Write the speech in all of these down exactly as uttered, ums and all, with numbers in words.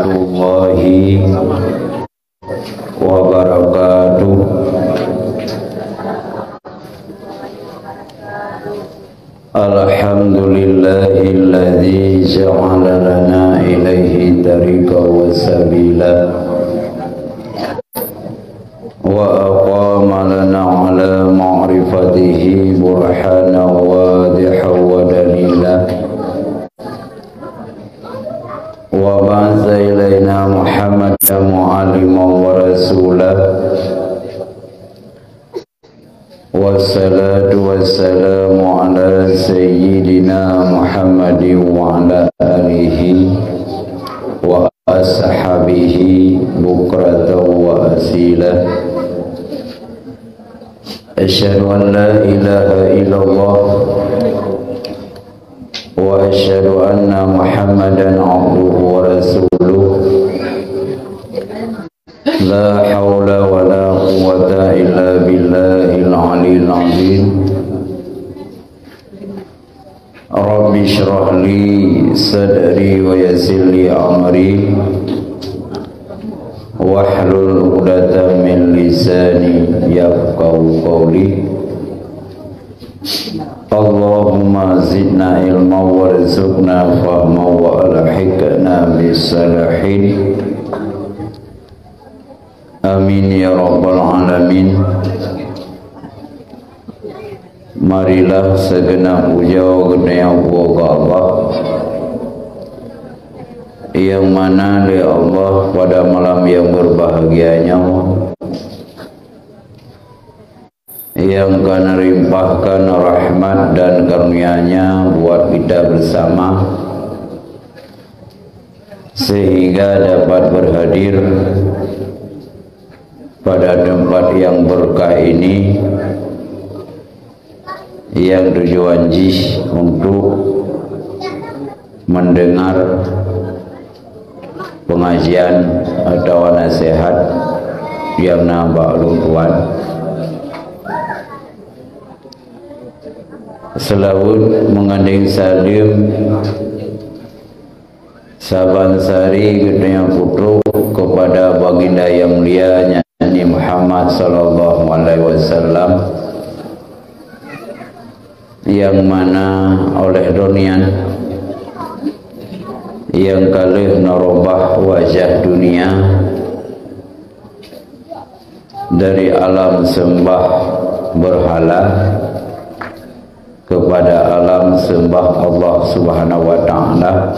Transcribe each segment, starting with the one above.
Warahmatullahi wabarakatuh. Alhamdulillahilladzi ja'ala lana ilaihi tariqan wa sabila, wa aqama lana ala ma'rifatihi burhanan wadihan wa dalila. Wa ba'atsa ilaina Muhammadan mu'alliman wa rasula. Wassalatu wassalamu ala sayyidina Muhammadin wa ala alihi wa ashabihi bukratan wa asila. Asyhadu an la ilaha illallah wa asyhadu anna Muhammadan abduhu wa rasuluh. La haula wa la quwwata illa billahil aliyyil azim. Rabbi shrah li sadri wa yassir li amri wahlul 'uqdatam min lisani yafqahu qawli. Allahumma zidna ilman warzuqna fahman wa alhiqna bis salihin. Amin ya rabbal alamin. Marilah segenap puja geutanyoe keu Allah, yang mana lé Allah pada malam yang berbahagia nyoe yang ka neurimpahkan rahmat dan karunia-Nya buat kita bersama, sehingga dapat berhadir pada tempat yang berkah ini, yang tujuan jih untuk mendengar pengajian atawa nasihat nyang na bak ulôn tuan. Seulaweuet meugandeng saleuem saban sari geutanyoe peutrok keupada baginda nyang mulia, yakni Muhammad sallallahu alaihi wasallam, nyang mana oleh droeneuh nyan nyang ka lheueh neurubah wajah dunia dari alam seumbah beurhala keupada alam seumbah Allah Subhanahu wa Ta'ala,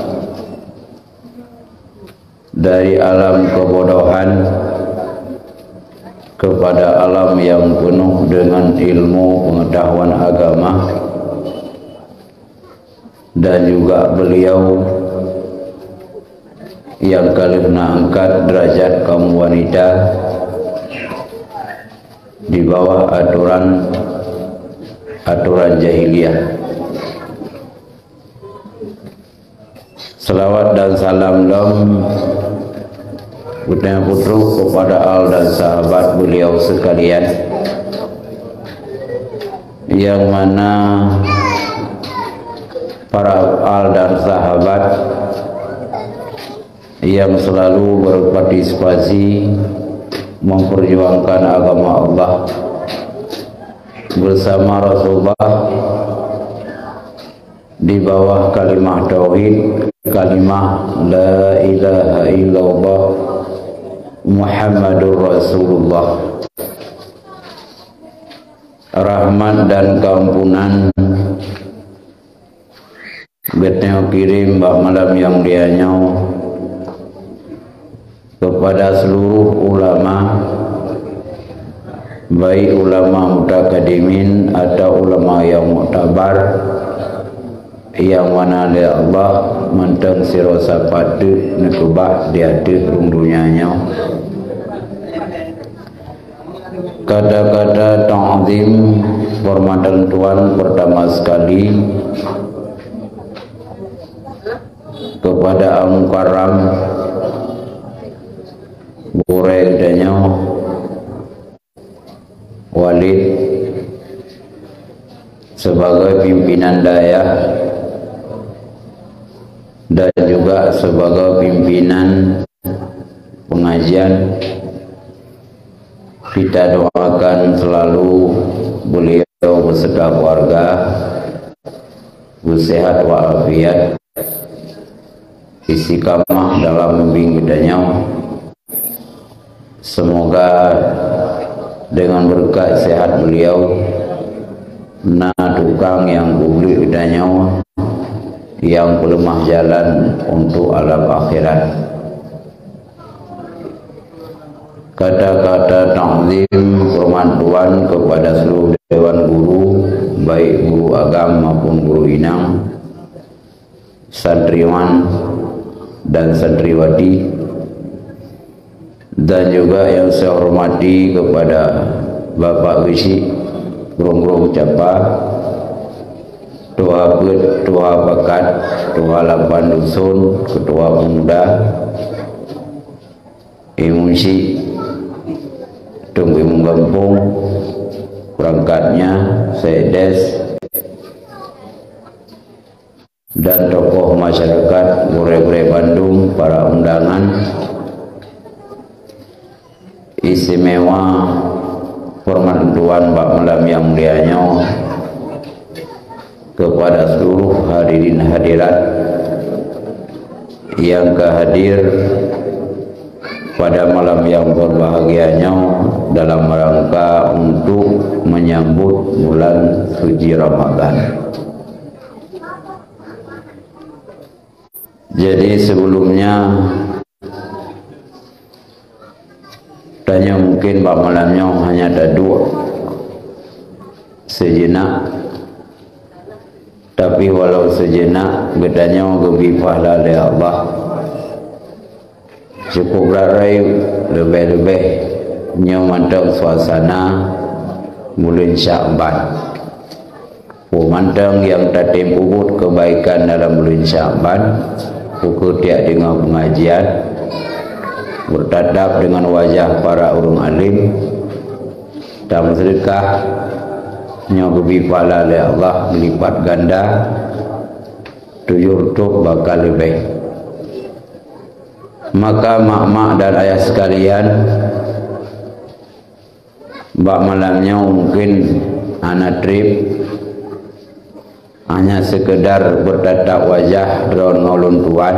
dari alam keubodohan keupada alam nyang peunoh deungon ilmu peungeutahuan agama, dan juga beliau nyang ka lheueh na angkat deurajat kaum wanita di bawah atoran, atoran jahiliyah. Seulaweuet dan salam lom geutanyoe peutrok keupada al dan sahabat beliau sekalian, nyang mana para al dan sahabat nyang seulalu berpartisipasi memperjuangkan agama Allah bersama Rasulullah di bawah kalimah tauhid, kalimah la ilaha illallah Muhammadur Rasulullah. Rahmat dan keampunan geutanyoe kirém bak malam nyang mulia nyoe keupada seuluruh ulama, baik ulama mutakadimin atawa ulama nyang muktabar, nyang mana lé Allah mantong sidroe sapat teuk neukeubah di ateueh rhueng donya nyoe. Kata-kata ta'zim hormatan tuan pertama sekali kepada Al Mukarram, gurée geutanyoe, Walid, sebagai pimpinan dayah dan juga sebagai pimpinan pengajian. Kita doakan selalu beliau beserta keluarga bersehat walafiat, istiqamah dalam membimbing geutanyoe. Semoga dengan berkat sehat beliau, na tukang nyang geubri geutanyoe nyang peuleumah jalan untuk alam akhirat. Kata-kata takzim hormat tuan kepada seluruh dewan guru, baik guru agam maupun guru inong, santriwan dan santriwati, dan juga yang saya hormati kepada Bapak Geuchik Grong-Grong Capa, Tuha Peuet, Tuha Pakat, Tuha Lapan Dusun, Ketua Pemuda, Imum Syik, Teungku Imum Gampông, perangkatnya, Sekdes, dan tokoh masyarakat, gurée-gurée bandum, para undangan istimewa hormat tuan bak malam nyang mulia nyoe, kepada seluruh hadirin hadirat yang ka hadir pada malam yang berbahagia nyoe dalam rangka untuk menyambut bulan suci Ramadan. Jadi, sebelumnya, tanyoe mungkin bak malam nyoe hanya taduek sejenak, tapi walau sejenak, geutanyoe geubri pahala lé Allah. Cukup rayeuk, leubeh-leubeh nyoe mantong suasana buleuen Syakban. Peue mantong nyang tatem peubuet keubaikan dalam buleuen Syakban, ukeue tiek deungoe peungajian, beutatap deungon wajah para ureuëng além, tameuseudeukah, nyoe geubri pahala lé Allah meulipat ganda, tujoh reutôh bahkan leubeh. Maka mak-mak dan ayah sekalian, bak malam nyoe mungkin hana treb, hanya sekedar beutatap wajah droe ngon lôn tuan.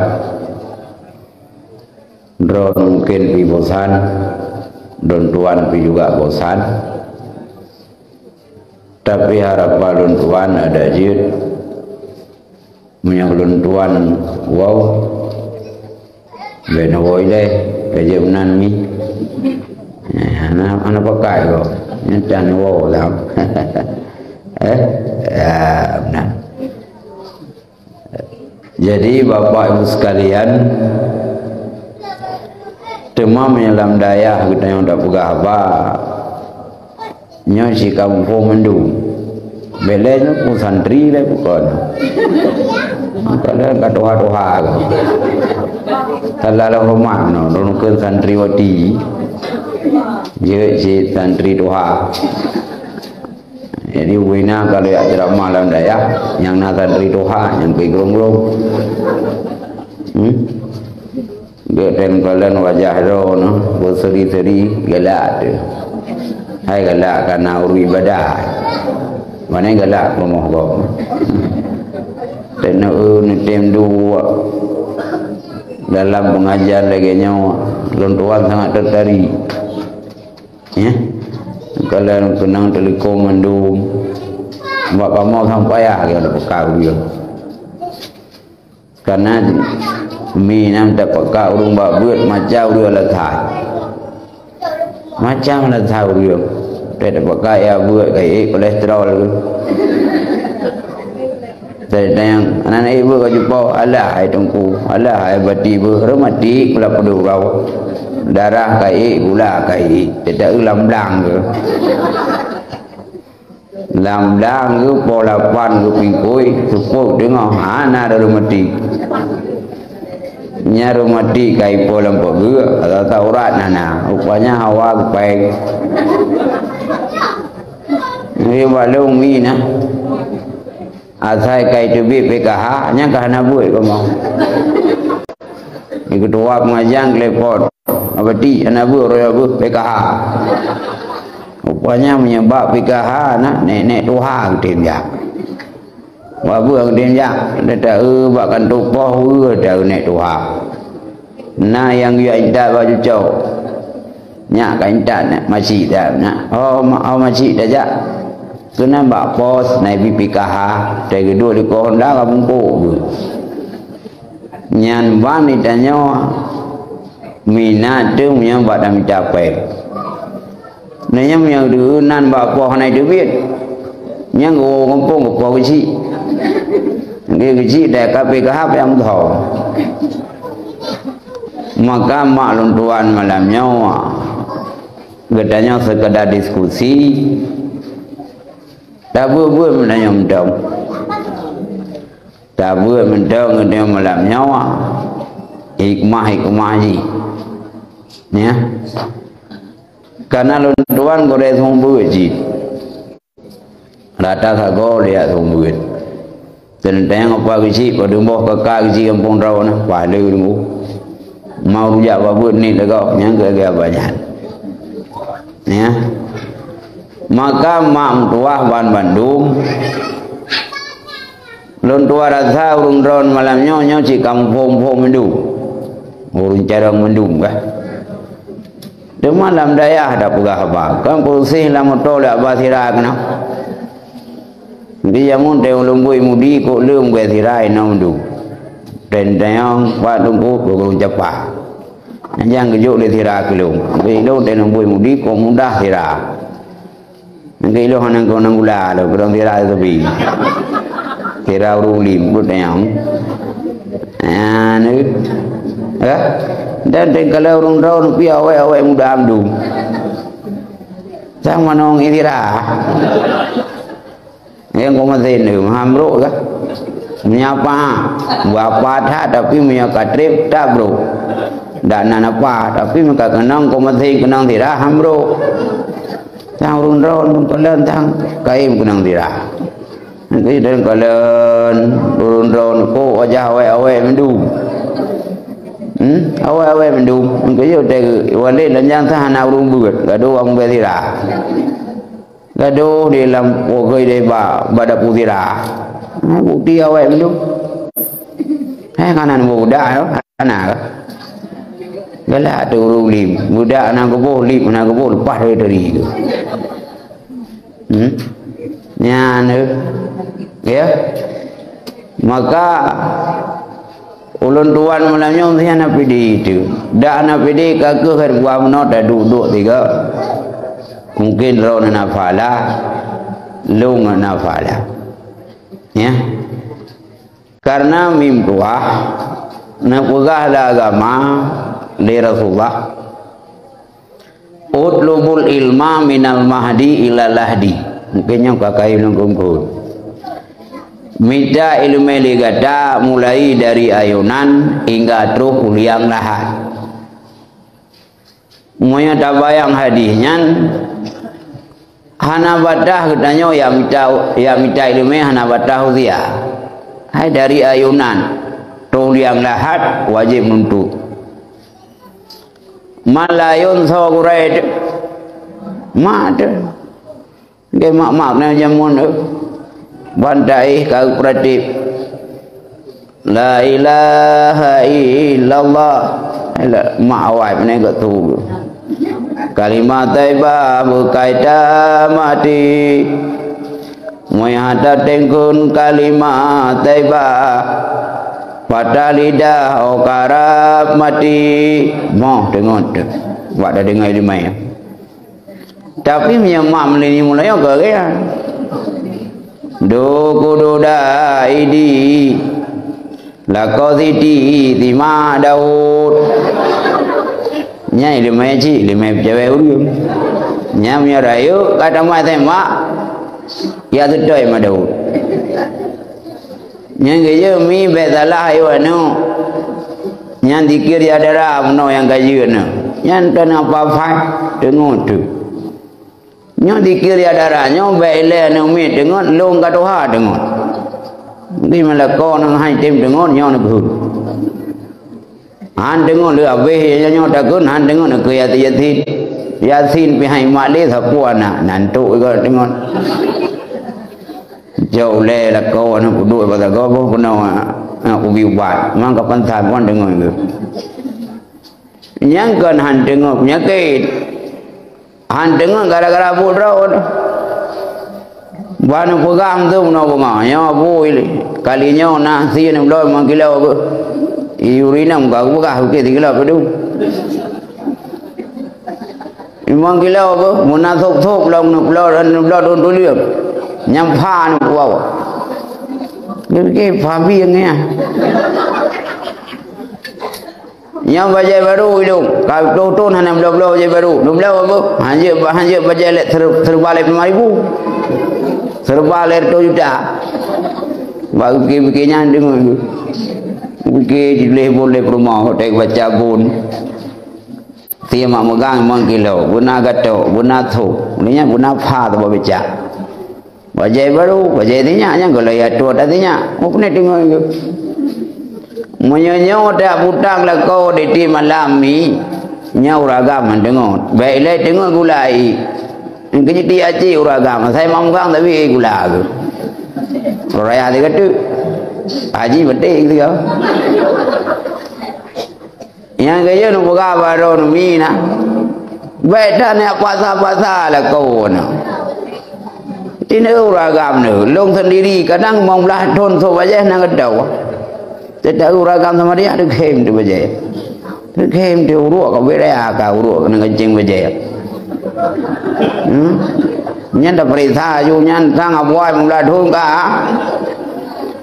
Droe mungkin pih bosan, lôn tuan pih juga bosan. Tapi harapan lôn tuan adak jeuet. Meunyoe lôn tuan woe, bèk neuwoe ilèe, ka jeuet meunan mi. Eh, hana, hana pakai kok. Nyan tan woe lam. Eh? Ya, meunan. Jadi, Bapak Ibu sekalian, teuma meunyoe lam dayah geutanyoe tapeugah haba, nyoe sikampông mandum. Bèk lé nyoe peue santri lé bukon. Kadang ka tuha-tuha. Salah horeumat nyoe, lôn kheun santriwati. Jeuet cit santri tuha. Jadi, ubé na kalau jak ceuramah lam dayah, nyang na santri tuha, nyang pih grong-grong. Hmm? Geutem kalon wajah droeneuh, beuseri-seri, galak teuh. Hai galak ka na ureuëng ibadah. Mane galak peurumoh gob. Teuneuk neutem duek. Dalam pengajian lagèe nyoe, lôn tuan sangat tertarik. Ya. Kalon keunong teulikong mandum. Bak kamoe sang payah lagèe tapeuka ureuëng. Karena mi nyang tapeuka ureuëng bak beuet macam ureuëng alasan. Macam alasan ureuëng. Tapeuka ya beuet kai kolesterol tu. Saya tanya, anak-anak ibu kau jumpa, alah hai tungku, alah hai bati bu, rematik pula pedu kau. Darah kai, gula kai, tidak ulang belang ke. Lam blang geuh po lapan geuh pingkui, seupôt teungoh hana daru mati. Nyan reumatik ka ipo lam pageuek, rasa urat hana. Rupanya hawa geupaeng. Nyoe bak lôn mi na. Asai ka iteubiet P K H, nyan ka hana buet kamoe. Keutua pengajian klepot. Abati, anak beuh, roh beuh, P K H. Rupanya meunyoe bak P K H na, nek-nek tuha geutem jak. Bak beuh geutem jak, dak taeu bak kantô poh, weueh taeu nek tuha. Na nyang geujak intat bak cucok. Nyak ka intat nyan, masjid dah nyan. Oh, ma-, oh, masjid dah jak. Keunan bak pos, na ibi P K H, tai geuduek di koh honda ka bungkôk geuh. Nyan ban itanyoe minat teuh meunyoe bak tamita péng. Nah, nyan meunyoe deuh nan bak poh hana iteubiet. Nyan geuwoe gampông keu poh geuchik. Geuchik dai ka P K H nyang meuthom. Maka mak lôn tuan malam nyoe, geutanyoe seukeda diskusi, tabeuet-beuet meutanyoe mantong. Tabeuet mantong geutanyoe malam nyoe, hikmah-hikmah jih. Ya. Karena lôn tuan gurée seumeubeuet jih. Rata sagoe lé jak seumeubeuet. Teuntang apa geuchik, padum boh kaka geuchik gampông droe na, pahala deungoe. Mau rujak babeuet ni lagak, nyang keu-keu banyak. Ya. Maka mak meutuwah ban bandum, lôn tuwah rasa ureuëng droe malam nyoe, nyoe cit ka muphom-phom mandum. Ureuëng carông mandum kah. Teuma lam dayah tapeugah haba, kan peuséh lam moto lé haba sira keunoe. Di jameun teuh ulôn bui mudi kok leuem gée sira inoe mandum. Teuntang pat lôn kok lôn capa. Nyang geujok lé sira keu lôn. Di lôn teuh ulôn bui mudi kok mudah sira. Nangkeuh ilôn hana keunong gula lôn, keunong sira teubi. Sira ureuëng lim, buet nyang. Anu. Eh? Dan teuka lé ureuëng droe pih awai-awai muda amdu. Sang manong sira. Nyang keu meusén tu, ham brok kah? Meunyoe apa, bapa that, tapi meunyoe ka treb, tak brok. Dak nan apa, tapi meunyoe ka keunong keu meusén, keunong sira, ham brok. Tang ureuëng droe, ureuëng kalon, tang kaém keunong sira. Nanti dan kalon, ureuëng droe, ko wajah awék-awék mandum. Hmm? Awék-awék mandum. Mungkin yo teu walé dan nyang sah hana ureuëng beuet, gadoh ureuëng beuet sira. Gadoh di lam pokoi deh ba, ba dapu sira. Ha, bukti awék mandum. Eh, kanan budak tu, hana kah? Galak tu ureuëng lim. Budak na geuboh lim, na geuboh leupah dari, dari tu. Hmm? Nyan tu. Ya. Maka ulôn tuan malam nyoe meusti hana pede itu. Dak hana pede ka keuh buah meunoe taduek-duek tiga. Mungkin droe na phala, lôn na phala. Ya. Karena mim tuah neupeugah lé agama lé Rasulullah, "Utlubul ilma minal mahdi ila lahdi." Mungkin nyoe ka kayi lôn kungkot. Mita ileumé lé gata mulai dari ayunan hingga troh u liang lahat. Meunyoe tabayang hadis nyan, hana batah geutanyoe ya mita, ya mita ileumé hana batah usia. Hai dari ayunan, troh liang lahat wajéb nuntut. Man la yunsa gurée teuh. Mak teuh. Gé mak-mak na jameun teuh. Ban taéh ka geupeuratéb. La ilaha illallah. Mak awai meunan geutu. Kalimah thaibah beukai tamati. Meunyoe hana tatengkeun kalimah thaibah, patah lidah oh karab mati. Moh teungeut teuh. Wak tadeungoe ileumé. Tapi meunyoe mak meulini mulai ka gaya. Dukudu daidi. Lakoe siti simak Daud. Nyan ileumé cit, ileumé peucawét ureuëng. Nyan meunyoe rayeuk ka tamat S M A, ya seutôi ma Daud. Nyan geuyue mi bék salah ayue aneuk. Nyan zikir ya dara meunoe nyang ka jeuet nyoe. Nyan keuneuk papai teungoh teuh. Nyoe zikir ya dara nyoe bék ilée aneuk miet teungoh lôn ka tuha teungoh. Di meulakoe nang hai tem teungoh nyoe neubeuet. Han teungoh lé abéh nyoe takheun, han teungoh na keu Yasin. Yasin pih han mat lé sapeue aneuk, nan tok iga teungoh. Jok ulèe lakoe aneuk peuduek bak sagoe boh keunoe, aneuk kubi ubat. Mang kapan that kon teungoh geuh. Nyang kon han teungoh peunyakét. Han teungoh gara-gara buet droe. Bah neupeugah meuteumeunoe beungoh, nyoe bui lé. Kali nyoe na sie neubloe limong kilo geuh. Iyue rinong ka geupeugah bukét sikilo peudeuh. Limong kilo geuh, meuna thôb-thôb lom neubloe, neubloe dum tulieb. Nyang pha neupeuwoe. Geupike pha bieng nyan. Nyoe bajèe barô ilông, ka ploh thôn hana bloe-bloe bajèe barô. Neubloe apa? Hanjeuet, hanjeuet bajèe lé ser-, serba lé lima ribu. Serba lé reutôh juta. Bak pike-pike nyan deungon. Pike jileh boleh peurumoh, hotel baca bun. Tiep mak meugang limong kilo, beuna gatok, beuna thôb. Nyan beuna pha teubak beca. Bajèe barô, bajèe sinyak nyang golom atoe ata sinyak. Meupunéh teungoh geuh. Meunyoe nyoe tak butang lakoe di ti malam mi, nyoe ureueng agam han teungoh. Bèk ilèe teungoh gula i. Engkeu jiti aci ureueng agam, sai mamgang tapi gula geuh. Raya tiga tu. Haji beutôi tiga. Nyang keu jeuet neupeugah bak droeneuh mi na. Bèk that neupaksa-paksa lakoe neuh. Tinoh ureueng agam neuh, lôn sendiri kadang limong blaih thôn sôk bajèe hana geutôh. Teutab ureueng agam sama dia teukhém teuh bajèe. Teukhém teuh uruek ka beda ka uruek keuneuk keuncing bajèe. Hmm? Nyan tapeuriksa aju nyan sang abuai limong blaih thôn ka.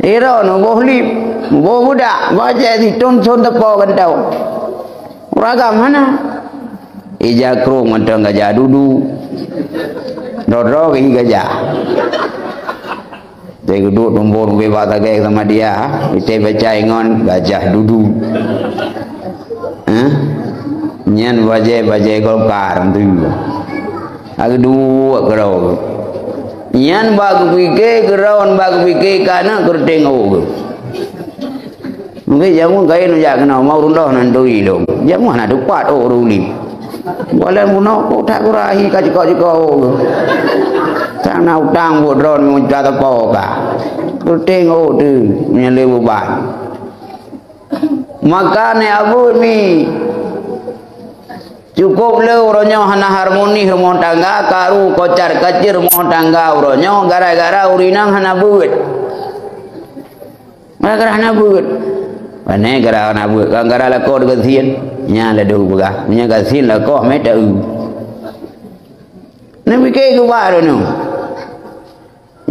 Iro neuboh lip, boh budak, bajèe sithôn-thôn teupeu gantông. Ureueng agam hana. Ija krông mantong gajah dudu. Droe-droe geuhi gajah. Teugeuduk tumbon ubé bak tagèe sama dia, itèe baca ingon gajah dudu. Hah? Nyan bajèe-bajèe Golkar tu. Ageuduek keudroe. Nyan bak geupike keudroe, bak geupike ka na keureuteng geuh. Mungken jameun kayém jak keunoe, mau reudoh nan turi lom. Jameun hana teupat ôk ruli. Bulan bunoe kok that gurahi ka jikok-jikok ôk. Sang na utang buet droe meunca teupeu ka. Keureuteng ôk teuh meunyoe lé beuban. Maka nèk abeuet mi. Cukôp lé uroe nyoe hana harmoni rumoh tangga, karu kocar-kacir rumoh tangga uroe nyoe gara-gara ureueng inong hana beuet. Gara-gara hana beuet. Pane gara hana beuet, gara-gara lakoe teugasien. Nyan ladôm peugah, meunyoe gasien lakoe mé taeu. Neupike keu bak droeneuh.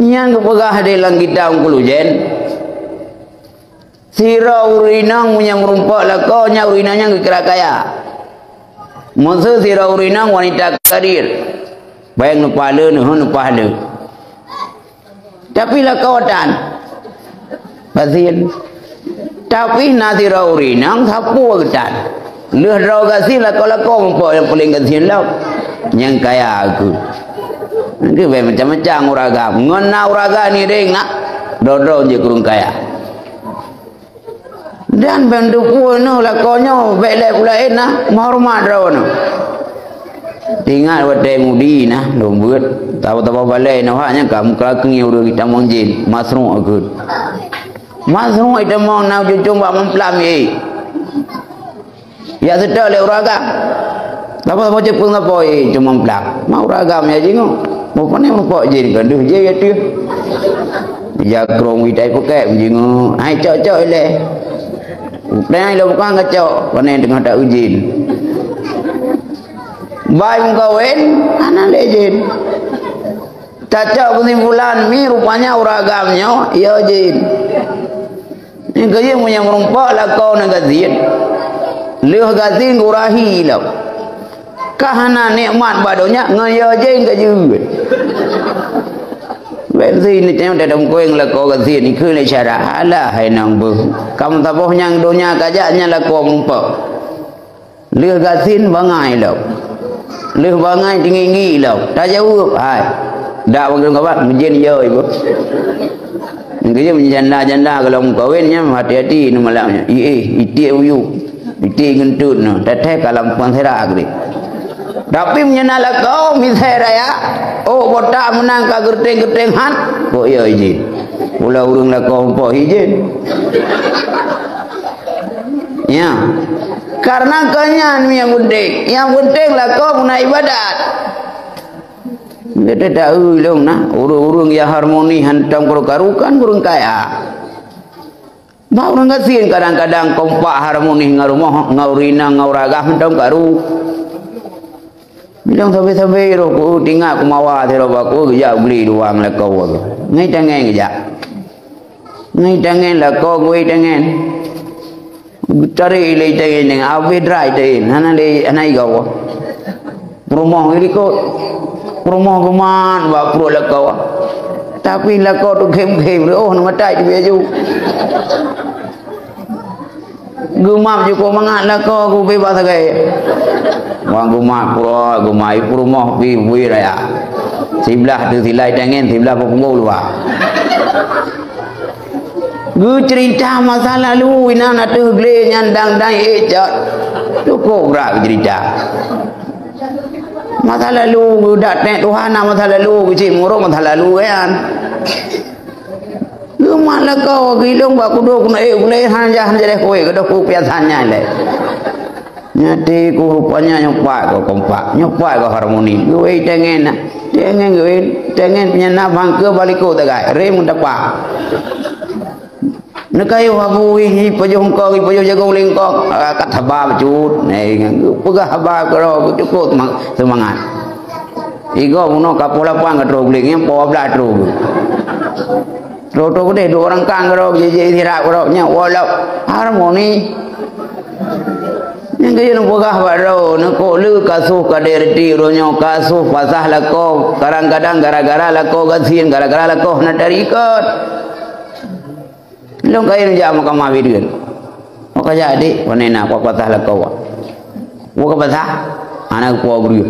Nyan geupeugah di lam kitab Ungkulujen. Sidroe ureueng inong meunyoe meurumpok lakoe, nyan ureueng inong nyan geukira kaya. Meuseu sidroe ureueng inong wanita kadir. Bayang neupahle, neuhon neupahle. Tapi lakoe tan. Gasien. Tapi na sidroe ureueng inong sapeue geutan. Lheueh droe gasien lakoe-lakoe muphom nyang paleng gasien lom. Nyang kaya aku. Engkeu bèe macam-macam ureueng agam. Ngon na ureueng agam ngieng na. Droe-droe jeuet keu ureueng kaya. Dan ban teupeue noh lakoe nyoe bèk lé pula na meuhoreumat droe nyoe. Teuingat watèe mudi na lôn beuet, taba-taba balèe na hak nyang ka meukeurakeung ureueng itamong jén, masrok geuh. Masrok itamong na cucong bak mamplam, eh. Ya seutôt lé ureueng agam. Taba-taba cepeueng sapo, eh, cuma mamplam. Ma ureueng agam ya jingok. Mau pane meurumpok jén kan deuh jé ya teuh. Ya krong idai pukek jingok. Hai cok-cok ilèe. Utang lé bukan kacok, pane teungoh tak ujen. Bai meukawen, hana lé jén. Tacok keusimpulan mi rupanya ureueng agam nyoe, ya jén. Nyang keujeuet meunyoe meurumpok lakoe na gasien. Lheueh gasien gurahi lom. Ka hana nikmat bak donya ngon ya jén ka jeuet. Bèk si ni teuh dalam kueng lakoe gasien ikeu lé syara. Alah hai nang beuh. Kamu saboh nyang donya kajak nyan lakoe meurumpok. Lheueh gasien bangai lom. Lheueh bangai tinggi-tinggi lom. Tajaweueb hai. Dak bagi kawan meujen ya ibu. Mungkin janda-janda kalau meukawen nyan hati-hati ni malam nyan. Ih, ih, itiek uyuek. Iti geunteut nyoe, teuthèe ka lam peunjara grek. Tapi meunyoe na lakoe, misai raya, oh, botak meunan ka geureuteng-geureuteng han, kok iya izin. Pula ureueng lakoe meupoh izin. Ya. Karena keu nyan nyang penting. Nyang penting lakoe guna ibadat. Beda tahu ilong na, ureueng-ureueng nyang harmoni hantom karu-karu kan ureueng kaya. Bah ureueng gasien kadang-kadang kompak harmoni ngon rumoh, ngon ureueng inong, ngon ureueng agam hantom karu. Bilang sabe-sabe roh ku tingat ku mawa sidroe bak ku geujak beli luwang lakoe. Ngai tangen geujak. Ngai tangen lakoe gui tangen. Tarék ilée tangen, habéh drai tangen. Hana lé, hana igawa. Peurumoh likot. Peurumoh geumat bak pruet lakoe. Tapi lakoe tu ghem-ghem, oh, na matai tu biaju. Geumap jukuk mangat lakoe ku beubaih sagai. Wang geumap pruet, geumap peurumoh pi bui raya. Siblah tu silai tangen, siblah peupunggong luwa. Geucerita masa lalu inan ateueh glé nyan dang-dang ék cot. Cukop brat geucerita. Masa lalu geudak teuh Tuhan na masa lalu geucit muruk masa lalu kan. Geumat lakoe gilong bak kudo keuneuk ék gulé han jah han jadeh kué gadoh ku piasan nyan lé. Nyan ti ku rupanya nyoe pat ku kompak, nyoe pat ku harmoni. Geuwei tengen na. Tengen geuwei, tengen peunyana bangke baliko tagai. Rem tapa. Neukayuh abu ih, ih pajoh engkong, ih pajoh jago lingkong. Ah, kat haba bacut. Nah, peugah haba keudroe cukop seuma-, seumangat. Igoe bunoe ka poh lapan ka troh guléng, nyang poh dua belas troh. Troh-troh keudeh dua ureueng kang keudroe, jijak istirahat keudroe, nyan walau harmoni. Nyang keu jeuet peugah bak droe, neukok le kasoh ka deh reuti uroe nyoe, kasoh pasah lakoe, kadang-kadang gara-gara lakoe gasien, gara-gara lakoe hana tarikot. Lôn kayém jak mahkamah bideueng. Wak ka jak, Dik, pane na, wak pasah lakoe wak. Wak ka pasah, hana geupo breueh.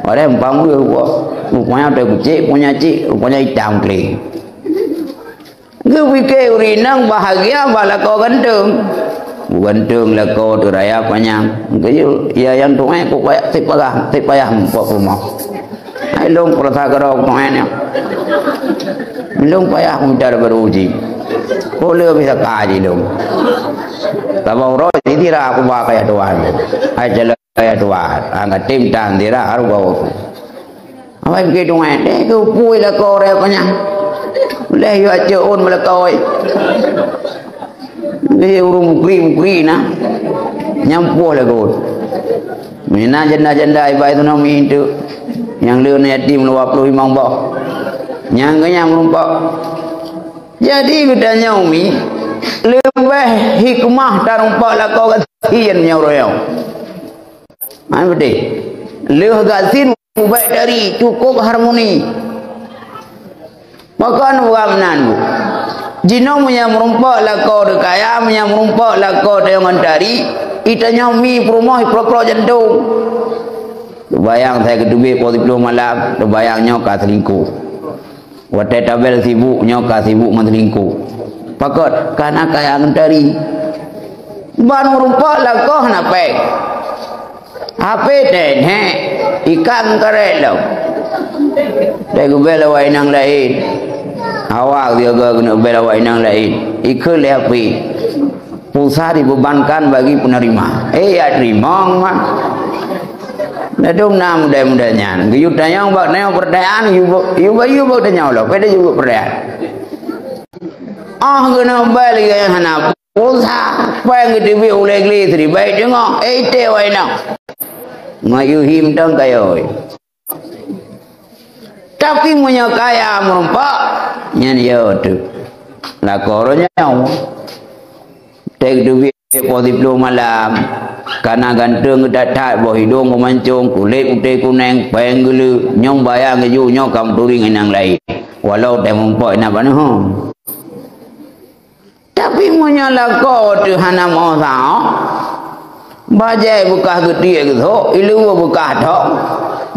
Padahai muphom breueh wak. Rupanya watèe kucék, rupanya cék, rupanya itam kléng. Geupike ureueng inong bahagia bak lakoe ganteng. Ganteng lakoe teuraya panyang. Geuyue, ya nyang tu'en kok payah, cit payah, cit payah meupat peurumoh. Hai lôn peurasa keudroe tu'en nyan. Lôn payah mita baru uji. Kok le bisa ka ji lôn. Saban uroe jitira kuba kaya Tuhan. Hai calon kaya Tuhan. Angkat tim tan tira harus bawa. Awai pike tu'en, deh geupui lakoe raya panyang. Leh yue acok ôn meulakoe. Leh ureueng mukri-mukri na. Nyang poh lakoe. Mina janda-janda ibai tu na mi tu. Nyang le na yatim dua puluh limong boh. Nyang keunyan meurumpok. Jadi geutanyoe mi leubeh hikmah tarumpok lakoe gasien nyoe uroe nyoe. Hana beutôi. Lheueh gasien ubak tari cukop harmoni. Pakon bukan meunan, Bu? Jinoe meunyoe meurumpok lakoe teuh kaya, meunyoe meurumpok lakoe teuh ngon tari, itanyoe mi peurumoh iprok-prok jantong. Teubayang sai geuteubiet poh siplôh malam, teubayang nyoe ka seulingkoh. Watèe tabel sibuk, nyoe ka sibuk meuseulingkoh. Pakon? Kana kaya ngon tari. Ban meurumpok lakoe hana péng. Hapé teuh, hé, ikan karét lom. Teuh geubel awak inong laén. Awak siaga keuneuk bel awak inong laén. Ikheun lé hapé. Pulsa dibebankan bagi penerima. Eh, ya teurimong mah. Ladôm na model-model nyan. Geuyue tanyong bak nyoe peurdayaan, yue bak, yue bak, yue bak tanyong lom. Pada yue bak peurdayaan. Ah, keuneuk bali nyang hana pulsa. Péng geuteubiet ulèe glé siribèe teungoh. Eh, ité wai nang. Ngon yue him dong kayôi. Tapi meunyoe kaya meurumpok, nyan yo teuh. Lakoe uroe nyoe. Teuh teubiet poh siplôh malam. Kana ganteng that-that, boh idong keumancong, kulét putéh kunèng, péng geuleu, nyoe bayang geujok nyoe ka meuturi ngon nyang laén. Walau teuh meurumpok na baneuhom. Tapi meunyoe lakoe teuh hana meusaho, bajèe beukah geutiek geusok, ileue beukah thok,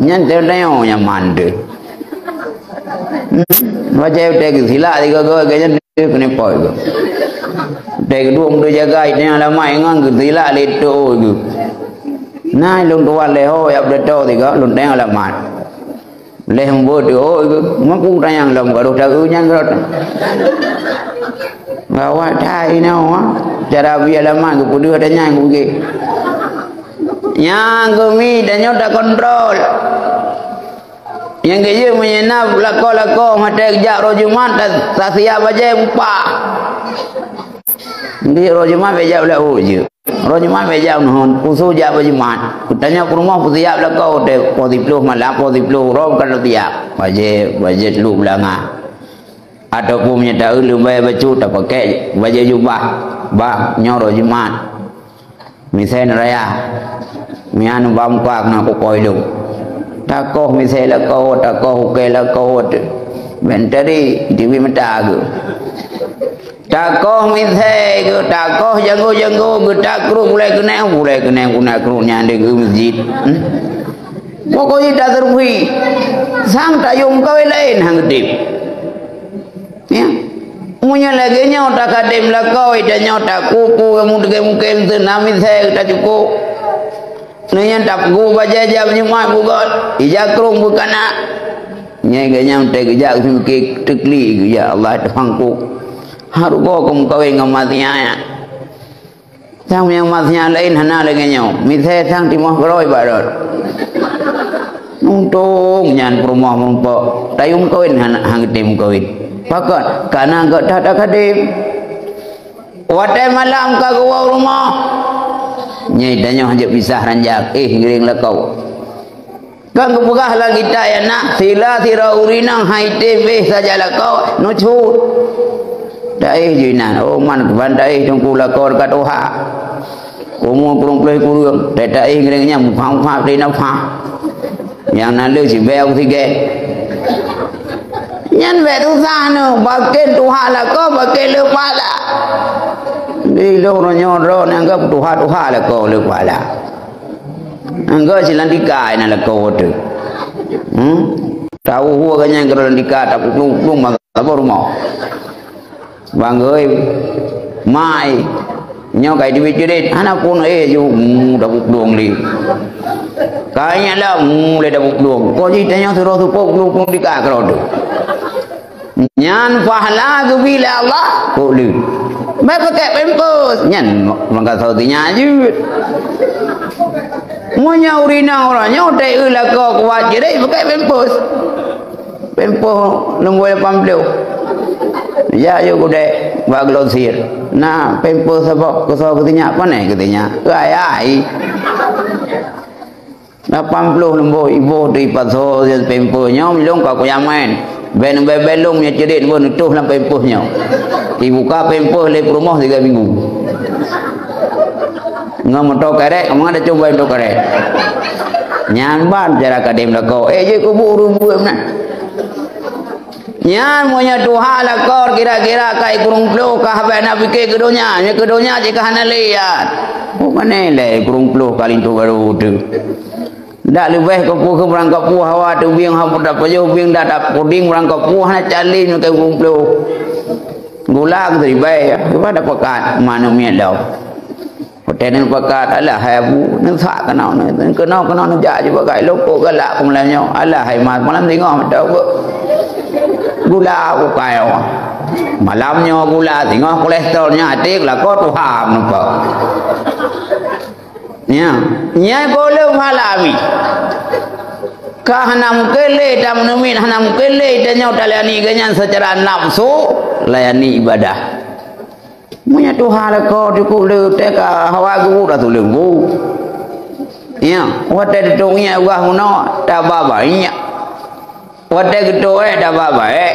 nyan teuntèe nyaman teuh. Hmm, bajèe teuh geusilak sigoe-goe, nyan teuh keuneuk pot geuh. Teuh geudong teujaga, itanyong alamat ngon geutilak lé teuh geuh. Nah, lôn tuan lé ho, ya beutôi tiga, lôn tanyong alamat. Leh meubeutôi geuh, meuku tanyong lom garoh taeu nyan rot. Gawat that inoe, ha. Cara bri alamat geupeudeuh tanyong geuh. Nyang geumi tanyoe takontrol. Nyang geuyue meunyoe na lakoe-lakoe maté jak roh Jumat, ta-, tasiap bajée mupah. Di roh Jumat bèk jak ulat ujeue. Roh Jumat bèk jak uneuen, khusos jak bak Jumat. Geutanyoe peurumoh peusiap lakoe teuh, poh siplôh malam, poh siplôh uroe ka siap. Bajée, bajée teuluk beulanga. Ataupun meunyoe taeu leubeh bacut tapakèk bajée jubah. Bah, nyoe roh Jumat. Misai neuraya. Mian bak muka keunoe kukoh ilong. Takoh misai lakoe, takoh ukée lakoe. Bèk teuntèe, dibi mata geuh. Takoh misai geuh, takoh janggô-janggô geuh, takrôk gulai keuneng, gulai keuneng guna krôk nyan di geuh masjid. Hmm? Pokok jih taseureuhi. Sang tayue meukawen laén han geutem. Ya. Meunyoe lagèe nyoe takadém lakoe, tanyoe takuku, kamu teuke mungken seunami sèe tacukôp. Nyan tapeugu bajèe jam Jumat bugöt, ija krông beukana. Nyai ganyang teugeujak seumiké teukli, ya Allah Tuhanku. Hareuga keu meukawen ngon maté nyan. Sang nyang mat nyang laén hana lagèe nyoe. Misai sang timoh keurôi bak rot. Untông nyan peurumoh meurumpok. Tayue meukawen hana, han geutem meukawen. Pakon? Kana gata takadém. Watèe malam ka geuwoe u rumoh. Nyai tanyoe hanjeuet pisah ranjak. Eh, ngiréng lakoe. Kan geupeugah lam kitab nyan na, sila sidroe ureueng inong han item beh saja lakoe, neucut. Taéh ju inan, oh man keuban taéh teungku lakoe teuka tuha. Umur kureueng ploh kureueng, taéh-taéh ngiréng nyan muphah-muphah teuinong phah. Nyang na le sibée oksigen. Nyan bèk tusah nyoe, bakén tuha lakoe, bakén le pahala. Di lôn nyoe droe nyang ka tuha-tuha lakoe le pahala. Enggak silantika ina lakoe teuh. Hmm? Tahu hua ganyang keu lantika tapeuplung-plung masa saboh rumoh. Bang oi, mai. Nyoe kai teubiet ceurit, hana pun eh ju, hmm, tapeuplung lé. Kai nyan lah, hmm, lé tapeuplung. Kok jih tanyoe sidroe seupôt plung-plung tika keudroe teuh. Nyan pahala geubri lé Allah, kok lé. Bèk pakèk pampers. Nyan mangka sauteunya jeuet. Meunyoe ureueng inong uroe nyoe teu lakoe kuat jeuet pakèk pampers. Pampers nombor lapan puluh. Ya, yuk gudek bak Glosir. Nah, pampers saboh keusoe keutinyak, panéh keutinyak. Ai, ai. Lapan ploh leumbot iboh di pasoe pampers nyoe, ilong ka kuyamen. Ben bebelong nyang ceudet pun neutoh lam pampers nyoe. Ibuka pampers lé peurumoh tiga minggu. Ngon moto kerek, kamu ada coba moto kerek. Nyan ban cara kadem lakoe. Eh, je kubu ureueng buet meunan. Nyan meunyoe tuha lakoe kira-kira kai kureueng ploh ka habéh na pike keu donya, nyoe keu donya cit ka hana lé nyan. Bukan lé kureueng ploh ka linto baru teuh. Dak leubeh keu peue keu meurangkap peue hawa teubieng haba tapajoh bieng dak tapuding meurangkap peue hana calem nyoe kai kureueng ploh. Gula keu ribèe, cuba dak pakat manok miet lom. Watèe neupakat, alah hai abu, neusak keunoe, neu-, keunoe, keunoe neujak jibagai loko galak keu malam nyoe. Alah hai mat, malam singoh meudoe. Gula bukai awak. Malam nyoe gula, singoh kolesterol nyoe até lakoe tuha meupa. Nya, nyai gohlom halami. Ka hana mungken lé tameunumin, hana mungken lé tanyoe talayani geuh nyan seucara nafsu, layani ibadah. Meunyoe tuha lakoe teuka le teuka hawa geubu dah tuleueng bu. Ya, watèe teutông nyak ubah meunoe, taba baik. Watèe geutôk ék, taba baik.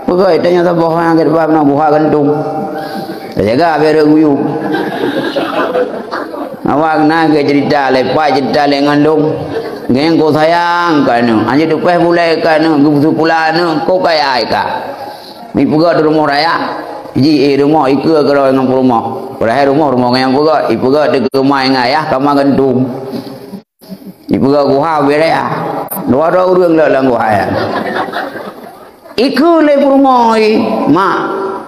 Peugah tanyoe saboh nyang geuba meunoe buha gantung. Tajaga biar guyup. Awak na geucerita lé pai cerita lé ngandung. Geng ko sayang ka neu. Anjir tupeh bulai ka neu, geubusu pula neu, ko kaya ai ka. Ipeugah di rumoh raya, ji, eh, rumoh ikeue keudroe ngon peurumoh. Padahai rumoh, rumoh ngon nyang peugah, ipeugah di keumah ngon ayah kama gantung. Ipeugah guha ubé raya. Dua-dua ureueng lom lam guha nyan. Ikeue lé peurumoh, eh, mak.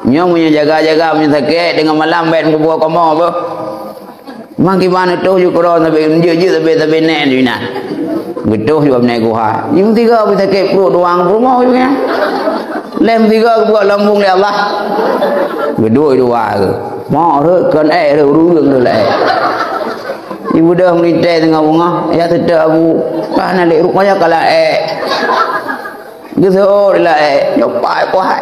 Nyoe meunyoe jaga-jaga meunyoe sakét, teungoh malam bèk meukubu kamoe beuh. Mang kiban neutoh ju keudroe sabe jeuet-jeuet sabe-sabe nèk di na. Geutoh ju abnèe guha. Nyang tiga pih sakét pruet dua ngon peurumoh ju nyan. Lhèe tiga geubuet lambung lé Allah. Geuduek dua geuh. Mok rhot kon èk rhot ureueng rhot lé èk. Ibu dah meulintèe teungoh beungoh, ya tetap abu. Pah na lé rukaya kala èk. Geuseuôt laén, nyoe pai kuat.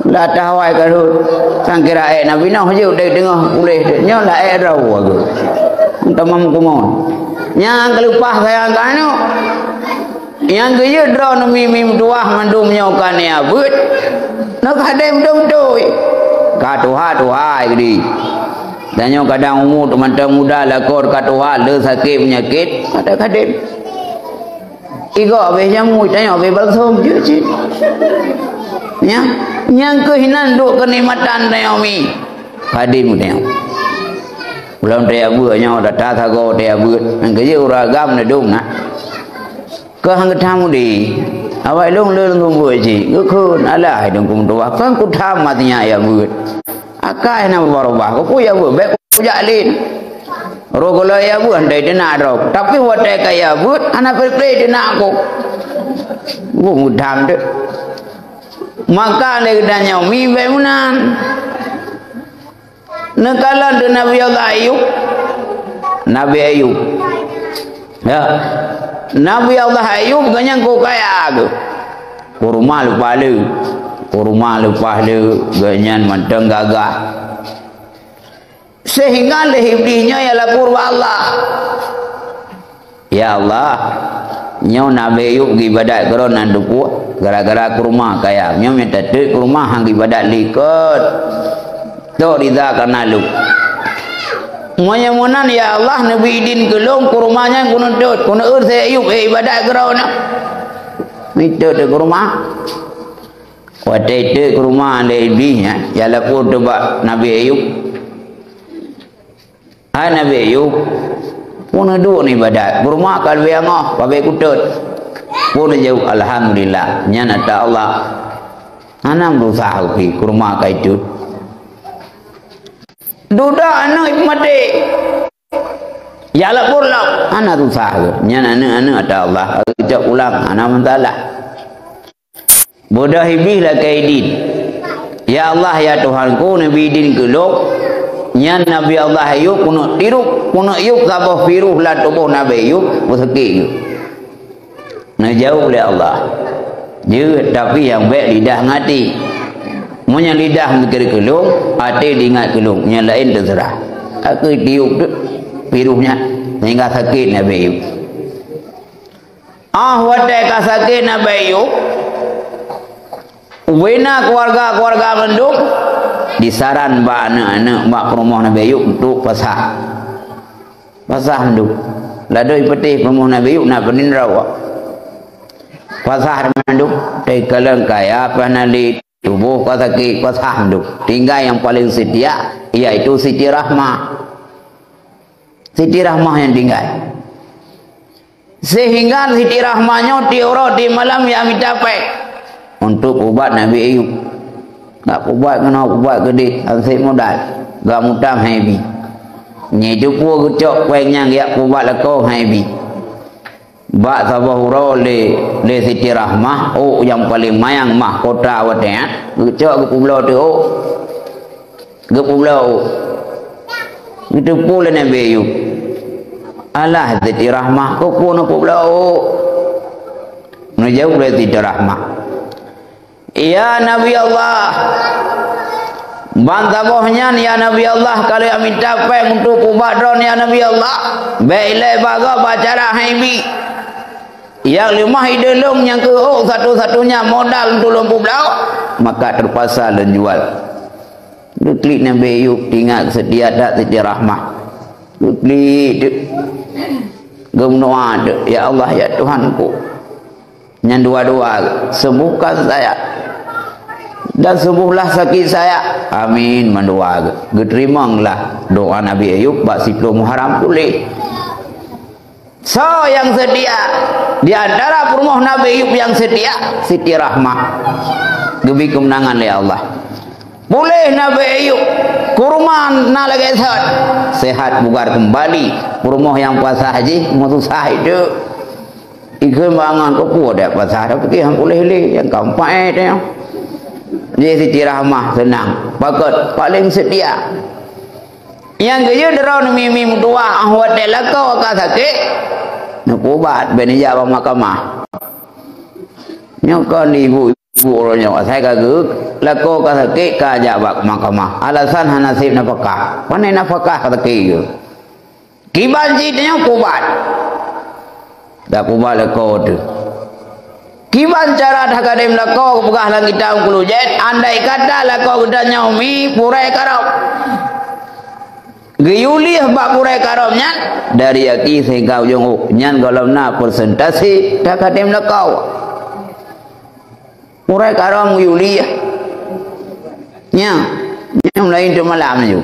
Latah awai ka rhot. Sangkira ék Nabi Nuh jeuet dari teungoh puléh teuh. Nyoe laén droe geuh. Tamam kumon. Nyang keuleupah sayang keu aneuk. Nyang geuyue droe neumi-mi meutuwah mandum nyoe ka nia beuet. Nyoe ka dém beutôi-beutôi. Ka tuha-tuha ai geudi. Dan nyoe kadang umu teumantong muda lakoe ka tuha, le sakét peunyakét, kada kadém. Igok habéh jamui, tanyoe habéh balsam jeuet cit. Nya, nyang keuh inan duek keunikmatan tanyoe mi. Padum tanyoe. Ulôn teuyak beuet nyoe, data sagoe teuyak beuet. Nyang keujeuet ureueng agam neudong na. Keuh han geutam udeb. Awai lôn, lôn keumbeuet cit. Geukheun, alah, hai dong kum tuwah. Kon kutam mati nyak yak beuet. Akai na berubah-ubah. Keupeue yak beuet? Bèk kujak lé. Roh gohlom yak beuet, hana teunak droe. Tapi watèe ka yak beuet, hana peureulèe teunak ku. Beuh, mudam deuh. Maka lé geutanyoe mi bèk meunan. Neukalon deuh Nabi Allah Ayub. Nabi Ayub. Ya. Nabi Allah Ayub geuhnyan keu kaya geuh. Kurma leupah le. Kurma leupah le, geuhnyan mantong gagah. Sehingga lé Iblih nyoe ya lapor bak Allah. Ya Allah, nyoe Nabi Ayub geuibadat keudroe nan teupeue gara-gara kurma kaya. Nyoe mita teuk kurma han geuibadat likot. Tok riza kana lôn. Meunyoe meunan ya Allah, neubi idin keu lôn kurma nyan keuneuk tot, keuneuk eur si Ayub, eh, ibadat keudroe na. Mita teuk kurma. Watèe teuk kurma lé Iblih nyan, ya lapor teuh bak Nabi Ayub. Hai Nabi Ayub, peue neuduek neuibadat, kurma ka leubeh angoh, babeh kutot. Peue neujaweueb, "Alhamdulillah, nyan ata Allah." Hana meusah upi, kurma ka itot. Dudoe aneuk maté. Ya lapor lom, hana susah geuh. Nyan aneuk-aneuk ata Allah, geucok pulang, hana masalah. Bodoh Iblih lakèe idin. Ya Allah, ya Tuhanku, neubi idin keu lôn. Nyan Nabi Allah Ayub keuneuk tirup, keuneuk yub saboh virus lam tuboh Nabi Ayub, beusakét geuh. Neujaweueb lé Allah. Jeuet, tapi nyang bèk lidah ngon até. Meunyoe lidah mikir keu lôn, até ingat keu lôn, nyang laén teuseurah. Ka keuh tiup teuk virus nyan, sehingga sakét Nabi Ayub. Ah, watèe ka sakét Nabi Ayub, ubena keuluwarga-keuluwarga mandum disaran bak aneuk-aneuk bak peurumoh Nabi Ayub untuk puasa. Puasa mandum. Ladôm peutéh peurumoh Nabi Ayub na peuninra awak. Puasa mandum. Teukalon kaya pih na lé tuboh ka sakét, puasa mandum. Tinggai nyang paleng seutia, yaitu Siti Rahmah. Siti Rahmah nyang tinggai. Sehingga Siti Rahmah nyoe tiep uroe tiep malam ya mita péng untuk ubat Nabi Ayub. Gak ubat keunoe, ubat keudéh, han sép modal. Gak mutang han ibi. Nyan teupeu geucok péng nyan geujak ubat lakoe han ibi. Bak saboh uroe lé, lé Siti Rahmah, ôk nyang paleng manyang mahkota watèe nyan, geucok geupeubloe teuk ôk. Geupeubloe ôk. Geuteupeue lé Nabi Ayub. Alah Siti Rahmah, keupeue neupeubloe ôk? Neujaweueb lé Siti Rahmah. Ya Nabi Allah, ban saboh nyan ya Nabi Allah, ka lheueh mita péng untuk ubat droen ya Nabi Allah. Bèk ilèe bak gob bak cara han ibi. Nyang leumah ideh lôn nyang keuh ôk satu-satunya modal untuk lôn peubloe, maka teupaksa lôn jual. Geuklik Nabi Ayub, teuingat seutia that Siti Rahmah. Geuklik teuk. Geumeudoa teuk, "Ya Allah, ya Tuhanku, nyan dua-dua, sembuhkan saya dan sembuhlah sakit saya. Amin," mandua. Geuteurimong lah doa Nabi Ayub bak siplôh Muharram puléh. Soe nyang seutia? Di antara peurumoh Nabi Ayub nyang seutia, Siti Rahmah. Geubri keumeunangan lé Allah. Puléh na bèk yôh, kurma na lagèe sot. Sehat bugar keumbali, peurumoh nyang pasah jih meususah itu. Ikheun bangon keu peue dak pasah, tapi han puléh lé, nyang ka empat eh teuh. Jih Siti Rahmah seunang, pakon paléng seutia. Nyang keujeuet droe mi-mi meutuah, ah, watèe lakoe ka sakét, neupeuubat, bèk neujak bak mahkamah. Nyoe kon ibu-ibu uroe nyoe, asai ka geuh, lakoe ka sakét, ka jak bak mahkamah. Alasan hana sép nafakah. Pane nafakah ka sakét geuh. Kiban cit nyoe peuubat. Dak peuubat lakoe teuh. Kiban cara that kadém lakoe geupeugah lam kitab Mukulu Jait, andai kata lakoe geutanyoe mi Purée Karom. Geuyue lieh bak Purée Karom nyan, dari aki sehingga ujong ôk, nyan gohlom na persentase that kadém lakoe. Purée Karom geuyue lieh. Nyan, nyan laén teuk malam nyoe.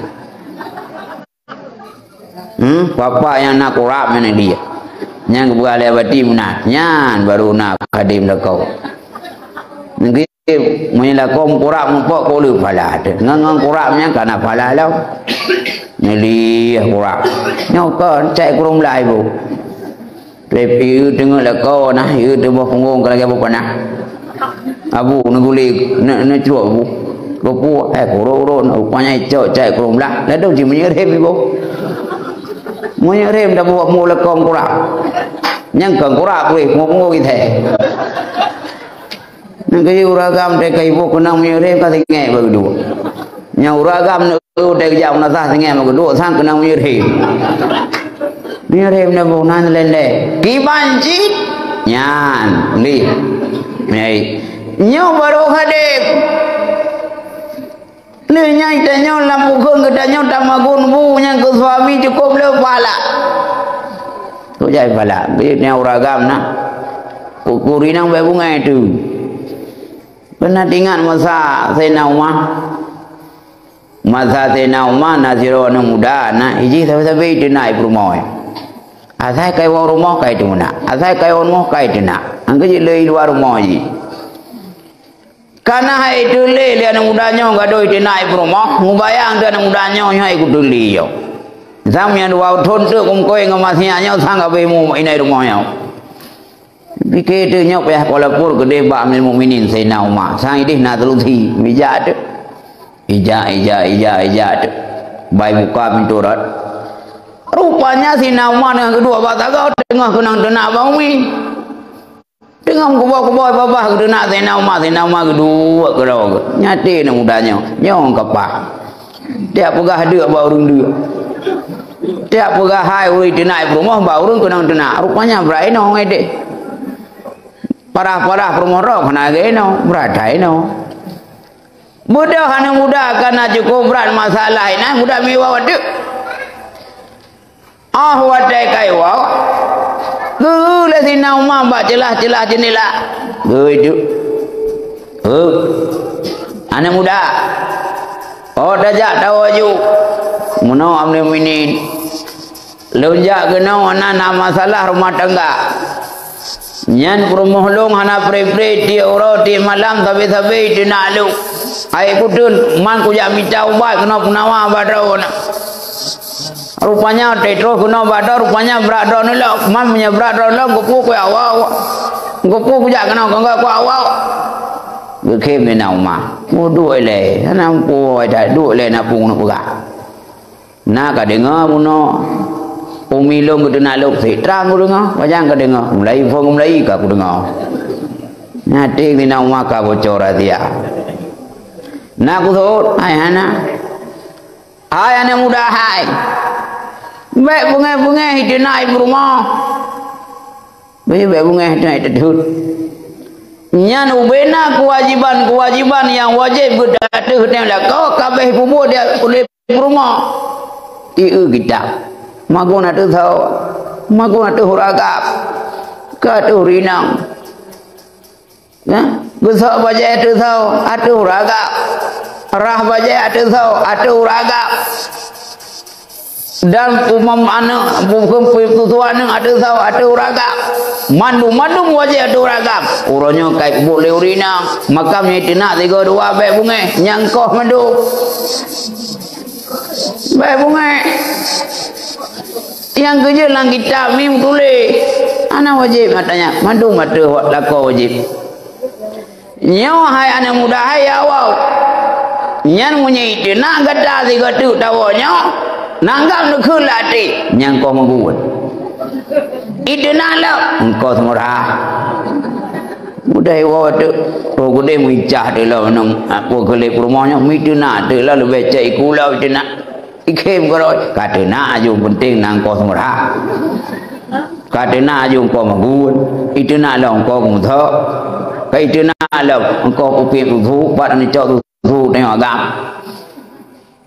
Hmm, papa nyang na kurab nyan dia. Nyang geupeugah lé Abati meunan, nyan baru na kadém lakoe. Nggih, meunyoe lakoe meukurab meupok, ka le phala teuh. Ngon, ngon kurab nyan ka na phala lom. Nyoe lieh kurab. Nyoe kon cai kureueng blah ibu. Lé piyeue teungeut lakoe na, yue teuboh punggong ka lagèe boh panah. Abu neugulé, ne-, neucrok abu. Geupue, eh, kurok-kurok, rupanya cok cai kureueng blah. Ladôm cit meunyeurhem iboh. Meunyeurhem dah buet mu lekong kurap. Nyang kong kurap weh, punggong-punggong githèe. Nyang keu ureueng agam teuka iboh keunong meunyeurhem ka singèt bak geuduek. Nyang ureueng agam Udeb jak meunasah singèt meugeuduk sang keunong meunyeurhem. Meunyeurhem na boh nan lendeh. Kiban cit. Nyan, lih. Meunyoe nyoe baru hadeb. Lheueh nyan tanyoe lam bukon geutanyoe tamagun bu nyang keu suami cukôp le pala. Kok jai pala. Bit nyang uragam na. Kukuri nang bèk bungai tu. Pernah ingat masa Saidina Umar? Masa Saidina Umar na sidroe aneuk muda, na ijih sabe-sabe iteunak i peurumoh. Asai kai woe rumoh kai teunak. Asai kai woe rumoh kai teunak. Angkeu jih le i luwa rumoh jih. Kana hai teulé lé aneuk muda nyoe gadôh iteunak i peurumoh, mubayang teuh aneuk muda nyoe nyoe ikut teulé yo. Sang nyang dua thon teuk kumkoi ngon masiah nyoe sang gabe mu inai rumoh nyoe. Pike teuh nyoe payah kuala pur keudeh bak Amirul Mukminin Saidina Umar. Sang ideh na teulusi, ijak teuh. Ijak, ijak, ijak, ijak teuh. Bai buka pintoe rot. Rupanya Saidina Umar deungon geuduek bak tagau teungoh keunong teunak bak umi. Teungoh meukuboh-kuboh babah geuduek Saidina Umar, Saidina Umar geuduek keudroe geuh. Nyaté aneuk muda nyoe, nyoe kapah. Tiep peugah deuk bak ureueng deuk. Tiep peugah hai ureueng teunak i peurumoh bak ureueng keunong teunak. Rupanya brat inong edeh. Parah-parah peurumoh droe keunan lagèe inong, brat hai inong. Beudôh aneuk muda kana cukôp brat masalah inan muda miwa wadeuh. Oh watèe kai woe, geu lé Saidina Umar bak ceulah-ceulah jeundela. Geu itu. Heuh. Aneuk muda. Oh tajak tawoe ju. Meunoe Amirul Mukminin. Lôn jak keunoe na, na masalah rumah tangga. Nyan peurumoh lôn hana pre-pre tiep uroe tiep malam sabe-sabe iteunak lôn. Hai kuteun man kujak mita ubat keunoe peunawa bak droeneuh. Rupanya watèe troh keunoe bak droe, rupanya brat droeneuh lom. Man meunyoe brat droeneuh lom, keupeue kujak woe. Keupeue kujak keunoe keu awak. Geukhem lé na Umar. Muduek ilèe, hana muphom that duek ilèe na peue neupeugah. Na ka deungoe bunoe. Umi lôn geuteunak lôn sit trang kudeungoe, pajan ka deungoe. Mulai phon mulai ka kudeungoe. Nyaté Saidina Umar ka bocor rahsia. Na kusot, hai hana. Hai aneuk muda hai. Bèk beungèh-beungèh iteunak i peurumoh. Bèk, bèk beungèh iteunak i teutot. Nyan ubena keuwajiban-keuwajiban nyang wajéb geutanyoe teuh lakoe ka abéh peubuet di ulèe peurumoh. Ieu kitab. Magun ateueh sawo. Magun ateueh uragab. Ka ateueh rinang. Ya, geusok bajèe ateueh sawo, ateueh uragab. Rhah bajèe ateueh sawo, ateueh uragab. Dan umam aneuk, bukon peususu aneuk ateueh sawo, ateueh uragab. Mandum-mandum wajéb ateueh ureueng agam. Uroe nyoe ka ipeubuet lé ureueng inong, makam nyang iteunak sigoe dua bèk beungéh, nyang koh mandum. Bèk beungéh. Nyang keujeuet lam kitab mi meutuléh. Hana wajéb mata nyan, mandum ateueh lakoe wajéb. Nyoe hai aneuk muda hai ya awai. Nyan meunyoe iteunak gata sigoe teuk tawoe nyoe, nanggam neukheun lam até, nyang koh meuguet. Iteunak lom, engkoh seumurah. Mudah iwoe teuk, roh gudée meuicah teuk lom nong, aku keulék peurumoh nyoe, miteunak teuk lom leubeh cek iku lom iteunak. Ikhém keurôi, ka teunak aju penting na engkoh seumurah. Ka teunak aju engkoh meugun, iteunak lom engkoh geumeuthok. Ka iteunak lom engkoh kupiet tusu, pat neucok tusu tengok agam.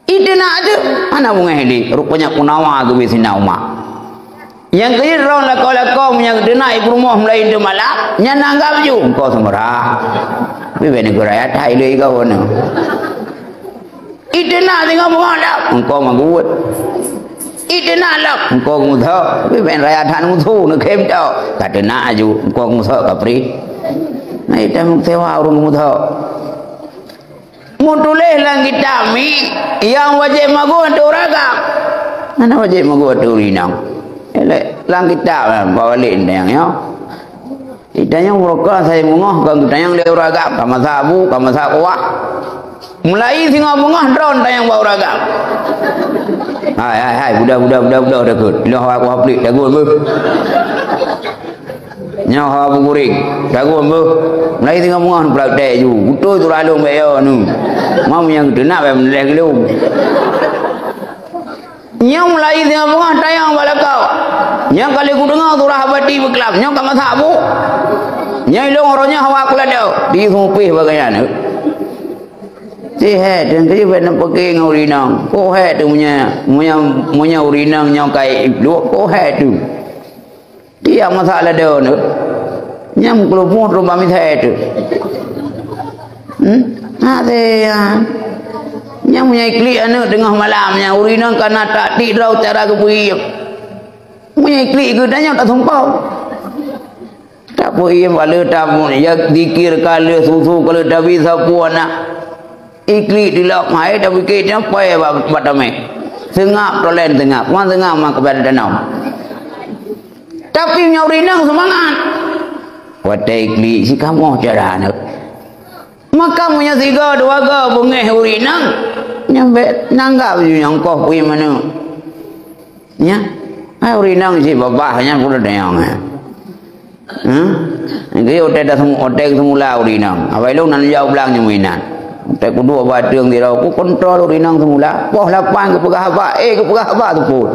Iteunak aju, hana beungéh lé, rupanya peunawa geubri sinan umat. Nyang keujeuet droe lakoe-lakoe meunyoe teunak i peurumoh meulayeuen teumalam, nyan nanggam aju engkoh seumurah. Tapi bèk neuguraya that ilée igawa nyoe. Iteunak singoh beungoh lom, engkoh meuguet. Iteunak lom, engkoh geumeuthok. Tapi bèk raya that musu, neukhém tok. Ka teunak aju, engkoh geumeuthok ka pri. Nah, ita meusewa ureueng geumeuthok. Meutuléh lam kitab mi, nyang wajéb meuguet ateueh ureueng agam. Hana wajéb meuguet ateueh ureueng inong. Elok, lam kitab, bak walek nyang nyoe. Itanyong beurokah saya beungoh, kon geutanyong lé ureueng agam, ka masak bu, ka masak kuah. Mulai singoh beungoh droe tanyong bak ureueng agam. Hai, hai, hai, buda, buda, buda, buda, takot. Nyoe hawa kuah pelik, takot beuh. Nyoe hawa beuguring, takot beuh. Mulai singoh beungoh praktek ju. Beutôi turah lôn bèk yo nu. Mau nyang teunak bèk meuleh geulong. Nyoe mulai singoh beungoh tanyong bak lakoe. Nyoe ka lheueh kudeungoe surah Abati beuklam. Nyoe ka masak bu. Nyoe ilong uroe nyoe hawa kuladau. Di seumupih bagai nyan. Ci hék teuh, ci bèk neupeuké ngon ureueng inong. Ko hék teuh meunyoe, meunyoe, meunyoe ureueng inong nyoe ka ipluek, ko hék teuh. Tiep masak ladôm tu. Nyang keuleubuh teuma misai tu. Hmm? Hati ya. Nyang meunyoe iklik aneuk teungoh malam nyan, ureueng inong ka na taktik droe cara geupeuiem. Meunyoe iklik geutanyoe tak sumpah. Tak peuiem ka lheueh tamu, ya zikir ka lheueh, susu ka lheueh tabi sapeue aneuk. Iklik dilak hai tapike nyoe pai ba-, batamé. Seungap tolen seungap, wan seungap ma keubai danau. Tapi meunyoe ureueng inong seumangat. Watèe iklik sikamoh cara aneuk. Maka meunyoe sigoe dua goe beungéh ureueng inong, nyan bèk nanggap ju nyang koh peuiem aneuk. Nya, hai ureueng inong cit babah nyan pun ada nyang. Hah? Jadi otai dah semu-, otai seumula ureueng inong. Awai lôn nan jauh blang nyang mainan. Otai kuduek bateueng di rau, ku kontrol ureueng inong seumula. Poh lapan geupeugah haba, eh geupeugah haba teupot.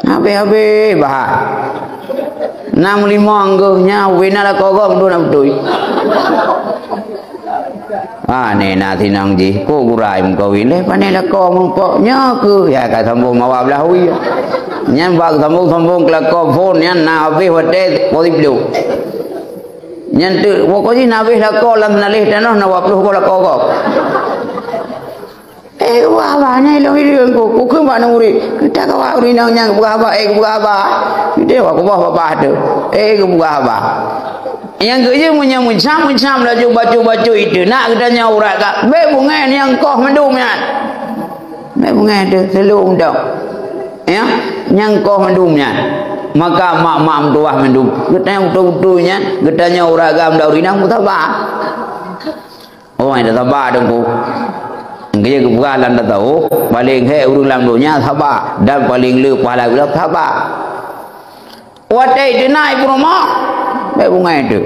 Habéh-habéh bahan. Nam limong geuh nya, wina lakoe gob dua na beutôi. Pane na sinong jih, ko gura meukawen lé, pane lakoe meureumpok. Nyoe keuh, ya ka sambong mawa blah wie. Nyan bak sambong-sambong keu lakoe phon, nyan na habéh watèe posiblo. Nyan teuk, pokok jih na habéh lakoe lam naléh tanoh na dua ploh boh lakoe gob. Eh, wah, wah, nyan ilong ilong ko, ko keu mak nuri. Kita kawa uri nang nyang buka haba, eh, buka haba. Kita wah, ko bah babah tu. Eh, ko buka haba. Nyang keu jeuet meunyoe meucam-meucam laju bacut-bacut itu, nak geutanyoe urat ka. Bèk beungèh nyang koh mandum nyan. Bèk beungèh tu, seulom dong. Ya, nyang koh mandum nyan. Maka mak-mak meutuwah mandum. Geutanyoe beutôi-beutôi nyan, geutanyoe urat agam dan ureueng inong meusabar. Oh, nyang saba Teungku. Engkeu geupeugah lam tataoh, paléng hék ureueng lam donya saba, dan paléng le pahala geuh saba. Watèe teunak i peurumoh, bèk beungèh teuh.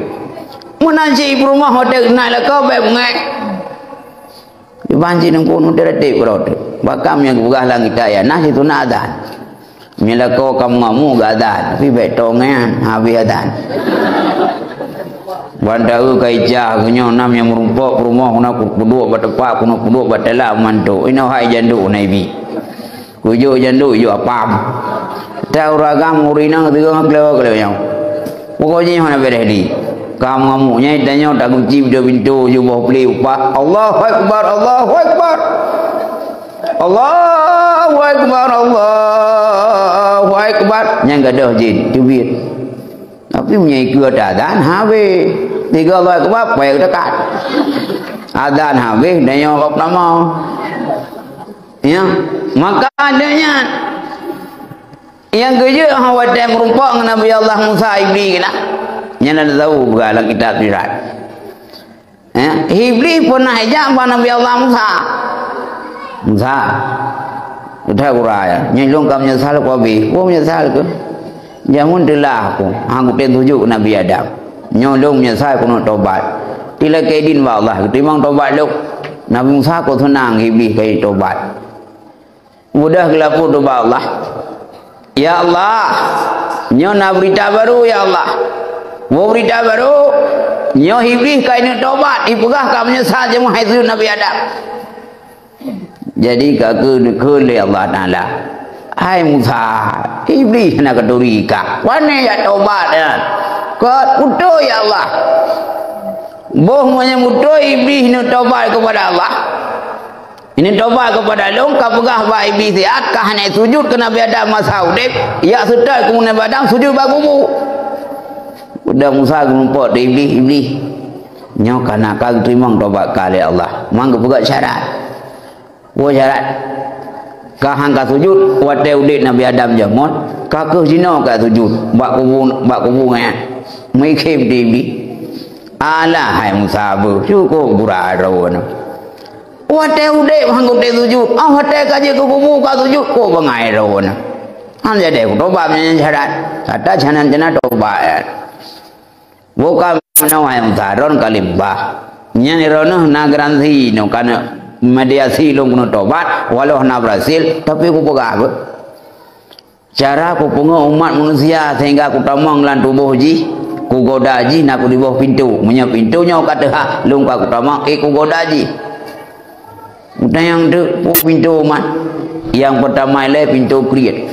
Meunan cit i peurumoh watèe teunak lakoe, bèk beungèh. Diban cit Teungku, nu teureuteb keudroe teuh. Bahkan nyang geupeugah lam kitab ya, na situna azan. Meulakoe ka meungamuk geuadan, tapi bèk tong nyan, habéh adan. Ban taeu ka icah, geunyoe nam nyang meurumpok peurumoh, keuneuk peuduek bak teumpat, keuneuk peuduek bak tala meumantok. Inoe hai janduk na ibi. Kujok janduk, jok apam. Ta ureueng agam ureueng inong teuga keuleuh-keuleuh nyoe. Pokok jih hana bèrèh di. Ka meungamuk nyan, tanyoe takunci pintoe-pintoe, jubah plé upah. Allahu Akbar, Allahu Akbar. Allahu Akbar, Allahu Akbar. Nyang gadôh jén, teubiet. Tapi meunyoe ikeu ata azan, habéh. Tiga Allahu Akbar, payah dekat. Azan habéh, dan nyoe kok nama. Ya, maka adanya yang keujeuet ha watée meurumpok ngon Nabi Allah Musa Iblis keunan. Nyan ada tahu buka dalam kitab Sirat. Ya, Iblis pernah ijak bak Nabi Allah Musa. Musa, udah gura ya. Nyoe lôn ka menyesal ku habéh. Ku menyesal ke? Jameun teulah aku. Aku tem sujud Nabi Adam. Nyoe lôn menyesal ku nak tobat. Tilakée idin bak Allah, timang tobat lôn. Nabi Musa ku senang Iblis kai tobat. Mudah geulapu bak Allah. Ya Allah, nyoe na berita baru ya Allah. Wo berita baru, nyoe Iblis ka ingat tobat, ipeugah ka menyesal jeuet hai sujud Nabi Adam. Jadi ka keu-, keu lé Allah Taala. Hai Musa, Iblis na keuturi ka. Wane ya tobat ya. Kot beutôi ya Allah. Boh meunyoe beutôi Iblis na tobat kepada Allah. Ini tobat kepada lôn, ka peugah bak Iblis siat, ka hana sujud keu Nabi Adam masa udeb, ya seutôt keu Nabi Adam sujud bak kubu. Udah Musa geumeurumpok di Iblis, Iblis. Nyoe ka na ka geuteurimong tobat ka lé Allah. Mang geupeugah syarat. Wo syarat. Ka han ka sujud, watée udeb Nabi Adam jameun, ka keuh jinoe ka sujud, bak kubu, bak kubu nyan. Meuikhém di Iblis. Alah hai Musa beuh, cukup gura droe nyoe. Watée udeb han geutem sujud, ah watée ka jeuet keu kubu ka sujud, kok bangai droe nyoe. Han jadi kutobat nyan syarat. Kata janan-janan tobat. Bukan meunoe hai Musa, droen ka limbah. Nyan droeneuh na garansi nyoe kana mediasi lôn keuneuk tobat, walau hana berhasil, tapi kupeugah beuh. Cara kupeungoh umat manusia sehingga kutamong lam tuboh jih, kugoda jih na kudiboh pintoe. Meunyoe pintoe nyoe ka teuhah, lôn ka kutamong, eh, kugoda jih. Mutanyong teuk, peue pintoe umat? Nyang peurtama ilée pintoe kriet.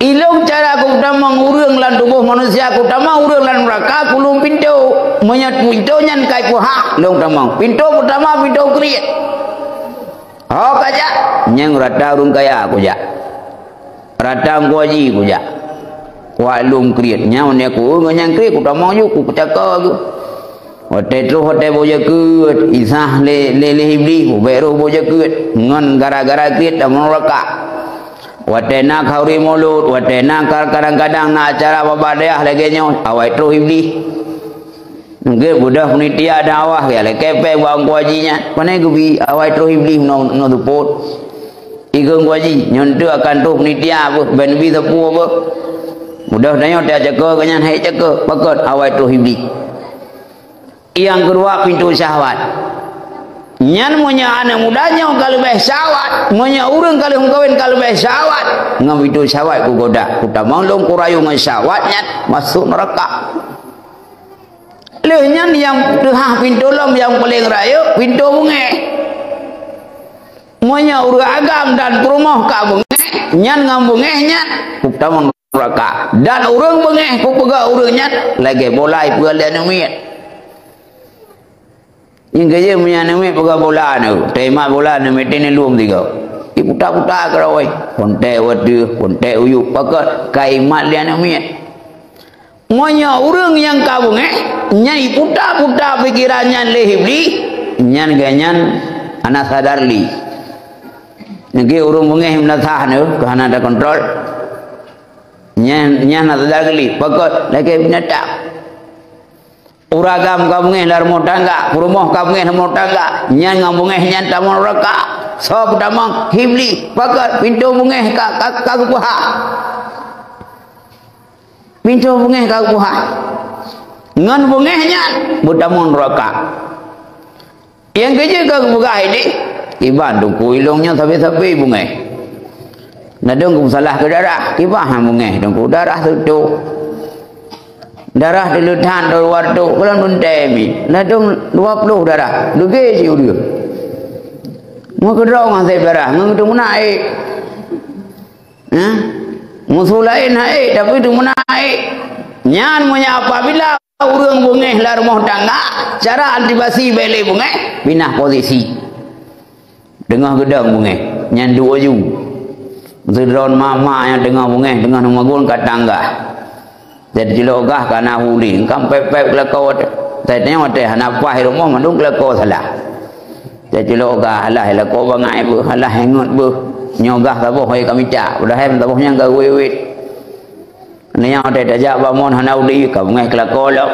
Ilôn cara kutamong ureuëng lam tuboh manusia, kutamong ureuëng lam nuraka, kulôn pintoe. Meunyoe pintoe nyan kai kuhah, lôn tamong. Pintoe peurtama pintoe kriet. Ho kajak, nyang rata ureuëng kaya kujak. Rata Teungku Haji kujak. Kuat lôn kriet. Nyan nyoe ku ngon nyang kriet, kutamong ju, kucaka geuh. Watée troh watée boh jakeuet, isah lé, lé, lé Iblih, ubek roh boh jakeuet. Ngon gara-gara kriet tamong nuraka. Watée na khauri mulod, watée na ka-, kadang-kadang na acara babah dayah lagée nyoe, awai troh Iblih. Nggak mudah penitia dakwah ya, lé kepeng bak Teungku Haji nyan. Pane geubi awai troh Iblih ngon, ngon seupôt. Ikeu Teungku Haji, nyoe teuh akan troh penitia beuh, ben bi seupôt beuh. Mudah tanyoe teuh cakeu keu nyan hai cakeu, pakon awai troh Iblih. Nyang keudua pintoe syahwat. Nyan meunyoe aneuk muda nyoe ka leubeh syahwat, meunyoe ureuëng ka lheueh meukawen ka leubeh syahwat, ngon pintoe syahwat kugoda, kutamong lôn kurayu ngon syahwat nyan masôk neuraka. Lheueh nyan nyang teuhah pintoe lom nyang paleng rayeuk, pintoe beungéh. Meunyoe ureuëng agam dan peurumoh ka beungéh, nyan ngon beungéh nyan kutamong neuraka. Dan ureuëng beungéh kupeugah ureuëng nyan lagée bola ipeugah lé aneuk miet. Nyang keujeuet meunyoe aneuk miet peugah bola nyoe, teuimat bola aneuk miet teuh neulueng tiga. Iputa-puta keudroe, kontek wateueh, kontek uyuek, pakon ka imat lé aneuk miet. Meunyoe ureuëng nyang ka beungéh, nyan iputa-puta pikeran nyan lé Iblih, nyan geuh nyan hana sadar lé. Nyan geuh ureuëng beungéh meunasah nyoe, ka hana takontrol. Nyan, nyan hana sadar lé, pakon lagée binatang. Ureuëng agam ka beungéh lam rumoh tangga, peurumoh ka beungéh lam rumoh tangga, nyan ngon beungéh nyan tamong neuraka. Soe peutamong? Iblih. Pakon pintoe beungéh ka, ka, ka geupeuhah. Pintoe beungéh ka geupeugah. Ngon beungéh nyan beutamong neuraka. Nyang keujeuet ka geupeugah idéh, kiban teungku ilong nyan sabe-sabe beungéh. Ladôm geusalah keu darah, kiban han beungéh teungku darah teutoe. Darah teuleutan di luwa teuk, golom teuntée mi. Ladôm dua ploh darah, leugée cit ureuëng. Meukeudroe ngon sép darah, ngon teumeunak ék. Hah? Musoh laén hana ék, tapi teumeunak ék. Nyan meunyoe apabila ureuëng beungéh lam rumoh tangga, cara antipasi bèk lé beungéh, pinah posisi. Teungoh geudong beungéh, nyan duek aju. Sidroe mak-mak nyang teungoh beungéh, teungoh neumagun ka tanggah. Teucilok gah kana huli, engkam pép-pép keulakoe teuh. Teutanyoe teuh hana paih rumoh mandum keulakoe salah. Teucilok gah alah lakoe bangai beuh, alah ingat beuh. Nyoe gah saboh hai ka mita, padahai saboh nyang ka wét-wét. Nyoe teuh tajak bak mon hana udi, ka beungéh keulakoe lom.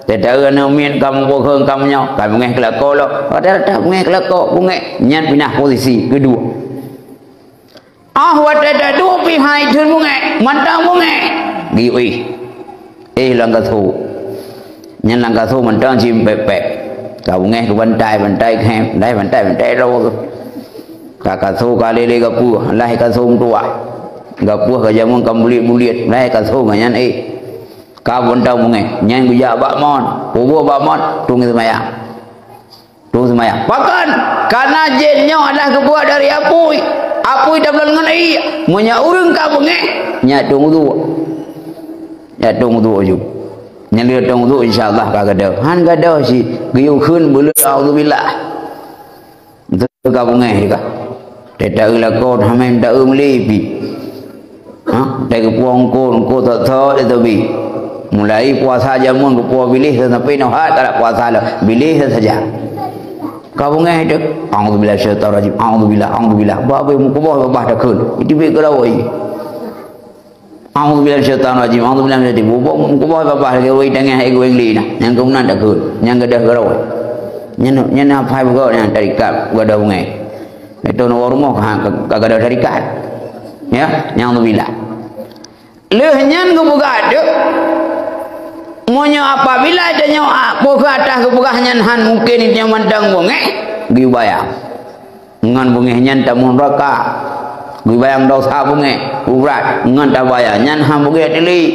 Teuta aneuk miet ka mupeukheun ka meunyoe, ka beungéh keulakoe lom. Padahai teuh beungéh keulakoe, beungéh. Nyan pinah posisi keudua. Ah, watée taduek pih hai theun beungéh, mantong beungéh. Geuyue éh. Éh lam kasô. Nyan lam kasô mantong cit pép-pép. Ka beungéh keu bantai, bantai khem, bantai, bantai, bantai droe. Ka kasô ka lé-lé gapeueh, lahé kasô meutuwah. Gapeueh ka jameun ka buliet-buliet, lahé kasô ngon nyan éh. Ka mantong beungéh, nyan geujak bak mon, peubuet bak mon, tueng seumayang. Tueng seumayang. Pakon? Kana jén nyoe adalah geubuet dari apui. Apui tablon ngon ié. Meunyoe ureuëng ka beungéh, nyan tueng udue. Nyan tueng udue ju. Nyan lheueh tueng udue, insya Allah ka gadôh. Han gadôh cit, geuyue kheun buleuen, auzubillah. Beutôi ka beungéh ka. Teuta lakoe hana mita eu meuli pih. Ha? Teugeupue eungkôt, eungkôt thot-thot teubi. Mulai puasa jameun geupuwoe biléh sampai noh hat ka puasa lom. Biléh saja. Ka beungéh teuh. A'udzubillahi minasyaitonirrajim. A'udzubillah, a'udzubillah. Babah meukuboh babah takheun. Itu bit keudawai. A'udzubillahi minasyaitonirrajim. A'udzubillahi minasyaitonirrajim. Meukuboh babah lagée wai tangah hai gueng li nah. Nyang keunan takheun. Nyang gadôh keudawai. Nyan, nyan hafai beugôt nyang tarikat gadôh beungéh. Itu nyoe rumoh ka, ka, ka gadôh tarikat. Ya, naudzubillah. Lheueh nyan geupeugah teuk, meunyoe apabila tanyoe, ah, peue keu atah geupeugah nyan han mungken tanyoe mantong beungéh, geubayang. Ngon beungéh nyan tamong neuraka. Geubayang desya beungéh, urat, ngon tabaya nyan han beungéh teulik.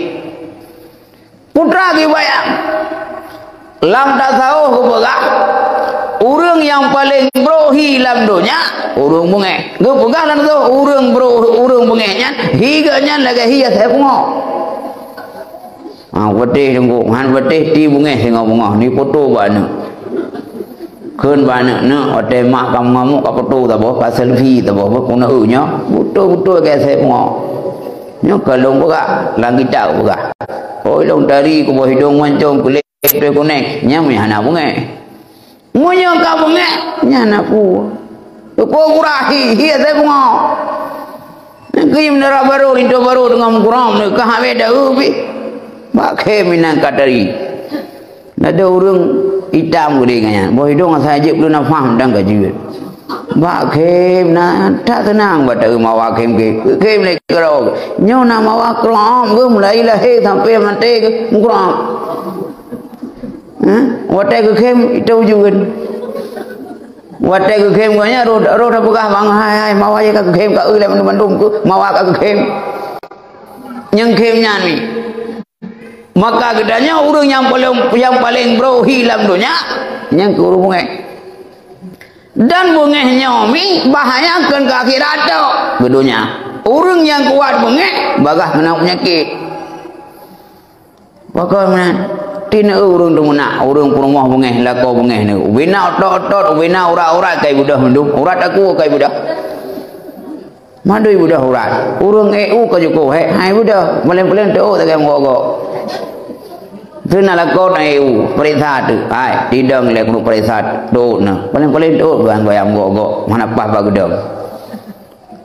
Putra geubayang. Lam tasawuf geupeugah, ureuëng nyang paleng broh hi lam donya, ureuëng beungéh. Geupeugah lam tasawuf, ureuëng broh, ureuëng beungéh nyan, hi geuh nyan lagée hi asèe pungoh. Ha, peutéh teungku, han peutéh ti beungéh singoh beungoh, ni foto bak aneuk. Kheun bak aneuk-aneuk, watée mak ka meungamuk ka foto saboh, ka selfie saboh, beuh keuneuk nyoe, beutôi-beutôi lagée asèe pungoh. Nyoe ka lôn peugah, lam kitab peugah. Oi lôn tari kuboh hidong mancong kulét putih kuneng, nyan meuhana beungéh. Meunyoe ka beungéh, nyan na peue. Teuko gurah hi, hi asèe pungoh. Nyan keuh meunara barô, linto barô teungoh meukurong, ka habéh dahu pih. Bak khém inan ka tari. Ladôm ureuëng itam geude ngon nyan. Boh idong asai jeuet keu nafah mantong ka jeuet. Bak khém na that seunang bak taeu mawa khém-khém. Khém lé keudroe. Nyoe na mawa keureueng geuh mulai lahé sampoe maté geuh meukeureueng. Hah? Watée geukhém itu ujeuen. Watée geukhém geuh nyan roh, roh tapeugah bang hai, hai mawa jih ka geukhém ka eu lé mandum-mandum keuh mawa ka geukhém. Nyang khém nyan mi. Maka geutanyoe ureuëng nyang paleng, nyang paleng broh hi lam donya, nyang keu ureuëng beungéh. Dan beungéh nyoe mi bahaya kheun keu akhirat tok keu donya. Ureuëng nyang kuat beungéh, bagaih keunong peunyakét. Pakon meunan? Ti na ureuëng teumeunak, ureuëng peurumoh beungéh, lakoe beungéh nyoe. Ubena otot-otot, ubena urat-urat kai beudôh mandum, urat aku kai beudôh. Mandum beudôh urat. Ureuëng ék u ka jukôh hék, hai beudôh. Paleng-paleng teuôt lagée meugo-go. Teuna lakoe na ék u, peuriksa teuk. Hai, tidong lé keuneuk peuriksa teuôt na. Paleng-paleng teuôt goyang-goyang meugo-go. Hana paih bak geudong.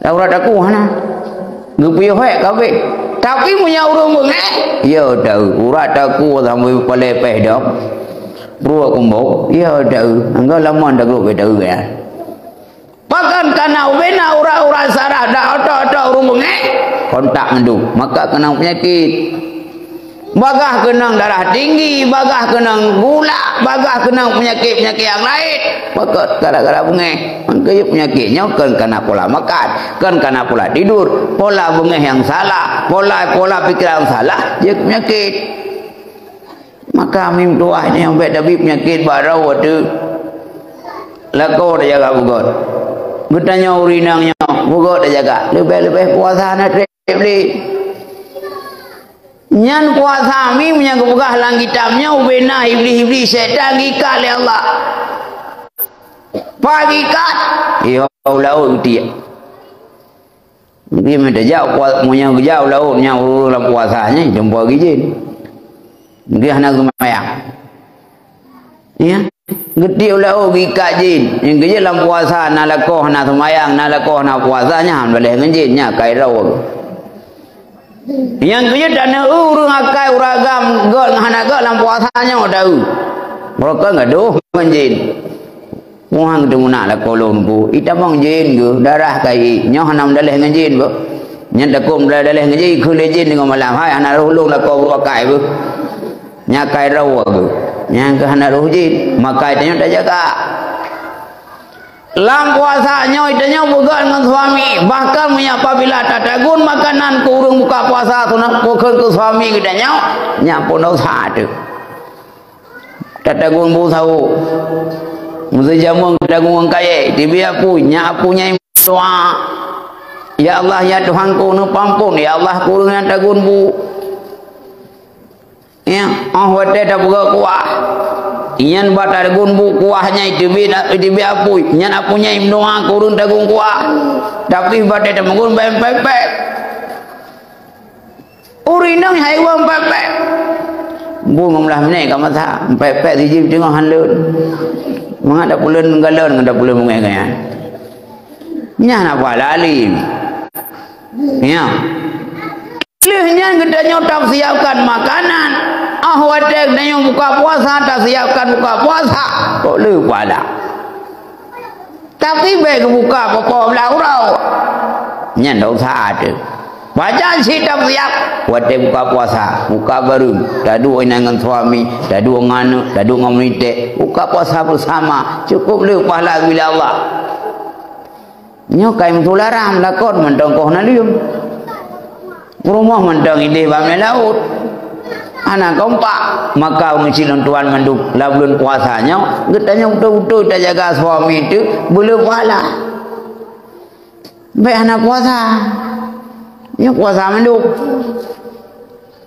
Urat aku hana. Geupiôh hék ka habéh. Tapi meunyoe ureuëng beungéh, ya tahu. Urat aku sampai paleng péh dong. Pruet kumbok, ya tahu. Enggak lama dah grup tahu ya. Pakon kana ubena urat-urat sarah dak otot-otot ureuëng beungéh? Kontak mandum, maka keunong peunyakét. Bagaih keunong darah tinggi, bagaih keunong gula, bagaih keunong peunyakét-peunyakét nyang laén. Pakon gara-gara beungéh. Mangka jeuet peunyakét nyoe kon kana pola makan, kon kana pola tidur, pola beungéh nyang salah, pola, pola pikiran salah, jeuet peunyakét. Maka mim tuwah nyoe bék tabi peunyakét bak droe teuh. Lakoe tajaga beugöt. Geutanyoe ureuëng inong nyoe beugöt tajaga. Leubeh-leubeh puasa na treb lé. Nyan puasa mi meunyoe geupeugah lam kitab nyoe ubena iblih-iblih syaitan geuikat lé Allah. Pat geuikat? Iho laôt geutiek. Mungkin minta jak, meunyoe geujak u laôt nyan ureuëng lam puasa nyan, jumpa gijin. Mungkin hana seumayang. Ya, geutiek u laôt geuikat jin. Nyang keujeuet lam puasa na lakoe hana seumayang, na lakoe hana puasa, nyan hana baleh ngon jin, nyan kai droe. Nyang keujeuet taneu ureuëng akai ureuëng agam gét ngon hana gét lam puasa nyoe taeu. Barokon gadoh ngon jin. Muhang teumeunak lakoe lôn ku, itamong jin geuh, darah kai, nyoe hana meudaleh ngon jin beuh. Nyan takot meudaleh ngon jin, ikheun lé jin deungon malam, hai hana roh lôn lakoe ureuëng akai beuh. Nyan kai droe geuh. Nyang keuh hana roh jin, maka tanyoe tajaga. Lam puasa nyoe tanyoe beugét ngon suami, bahkan meunyoe apabila tatagun makanan keu ureuëng buka puasa sunat pukon keu suami geutanyoe, nyan pun dosa teuh. Tatagun bu sawo. Meuseujameun tatagun ngon kayée, teubiet apui, nyan apui nyang doa. Ya Allah, ya Tuhanku, neupeuampon, ya Allah, keu ureuëng nyang tagun bu. Ya, óh watée tapeugah kuah. Nyan bak tagun bu kuah nyan iteubiet, iteubiet apui. Nyan apui nyan imeudoa keu ureuëng tagun kuah. Tapi watée tameugun bak pépék. Ureuëng inong hai wang pépék. Bu ngon blah menit ka masa, pépék sijim teungoh han lôn. Mangat tapuleuen galon ngon tapuleuen bungéh nyan. Nyan apa lalim. Ya. Lheueh nyan geutanyoe tasiapkan makanan. Ah, watée geutanyoe buka puasa, tasiapkan buka puasa. Kok le pahala. Tapi bék geubuka popo blah uroe. Nyan dosa teuh. Pajan cit tasiap watée buka puasa, buka bareueng, taduek inan ngon suami, taduek ngon aneuk, taduek ngon meulintée, buka puasa beusama, cukup le pahala bila Allah. Nyoe kai meutularang, lakon mantong koh naleueng. Rumoh mantong idéh bak mé laôt. Hana kompak, maka ureuëng cit lôn tuan mandum lam buleuen puasa nyoe, geutanyoe beutôi-beutôi tajaga suami teuh, beu le pahala. Bék hana puasa. Nyoe puasa mandum.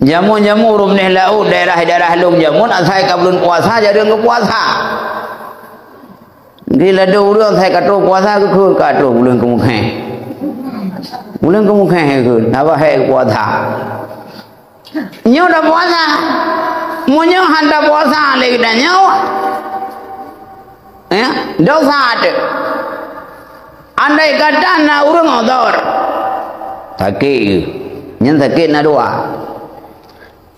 Jameun-jameun ureuëng binéh laôt daerah-daerah lôn jameun asai ka buleuen puasa jareueng geupuasa. Di ladôm ureuëng asai ka troh puasa geukheun ka troh buleuen keumukhe. Buleuen keumukhe geukheun, haba hék puasa. Nyoe dah puasa. Meunyoe hana puasa lé geutanyoe, ya, dosa teuh. Andai kata na ureuëng udhur, sakét geuh, nyan sakét na dua.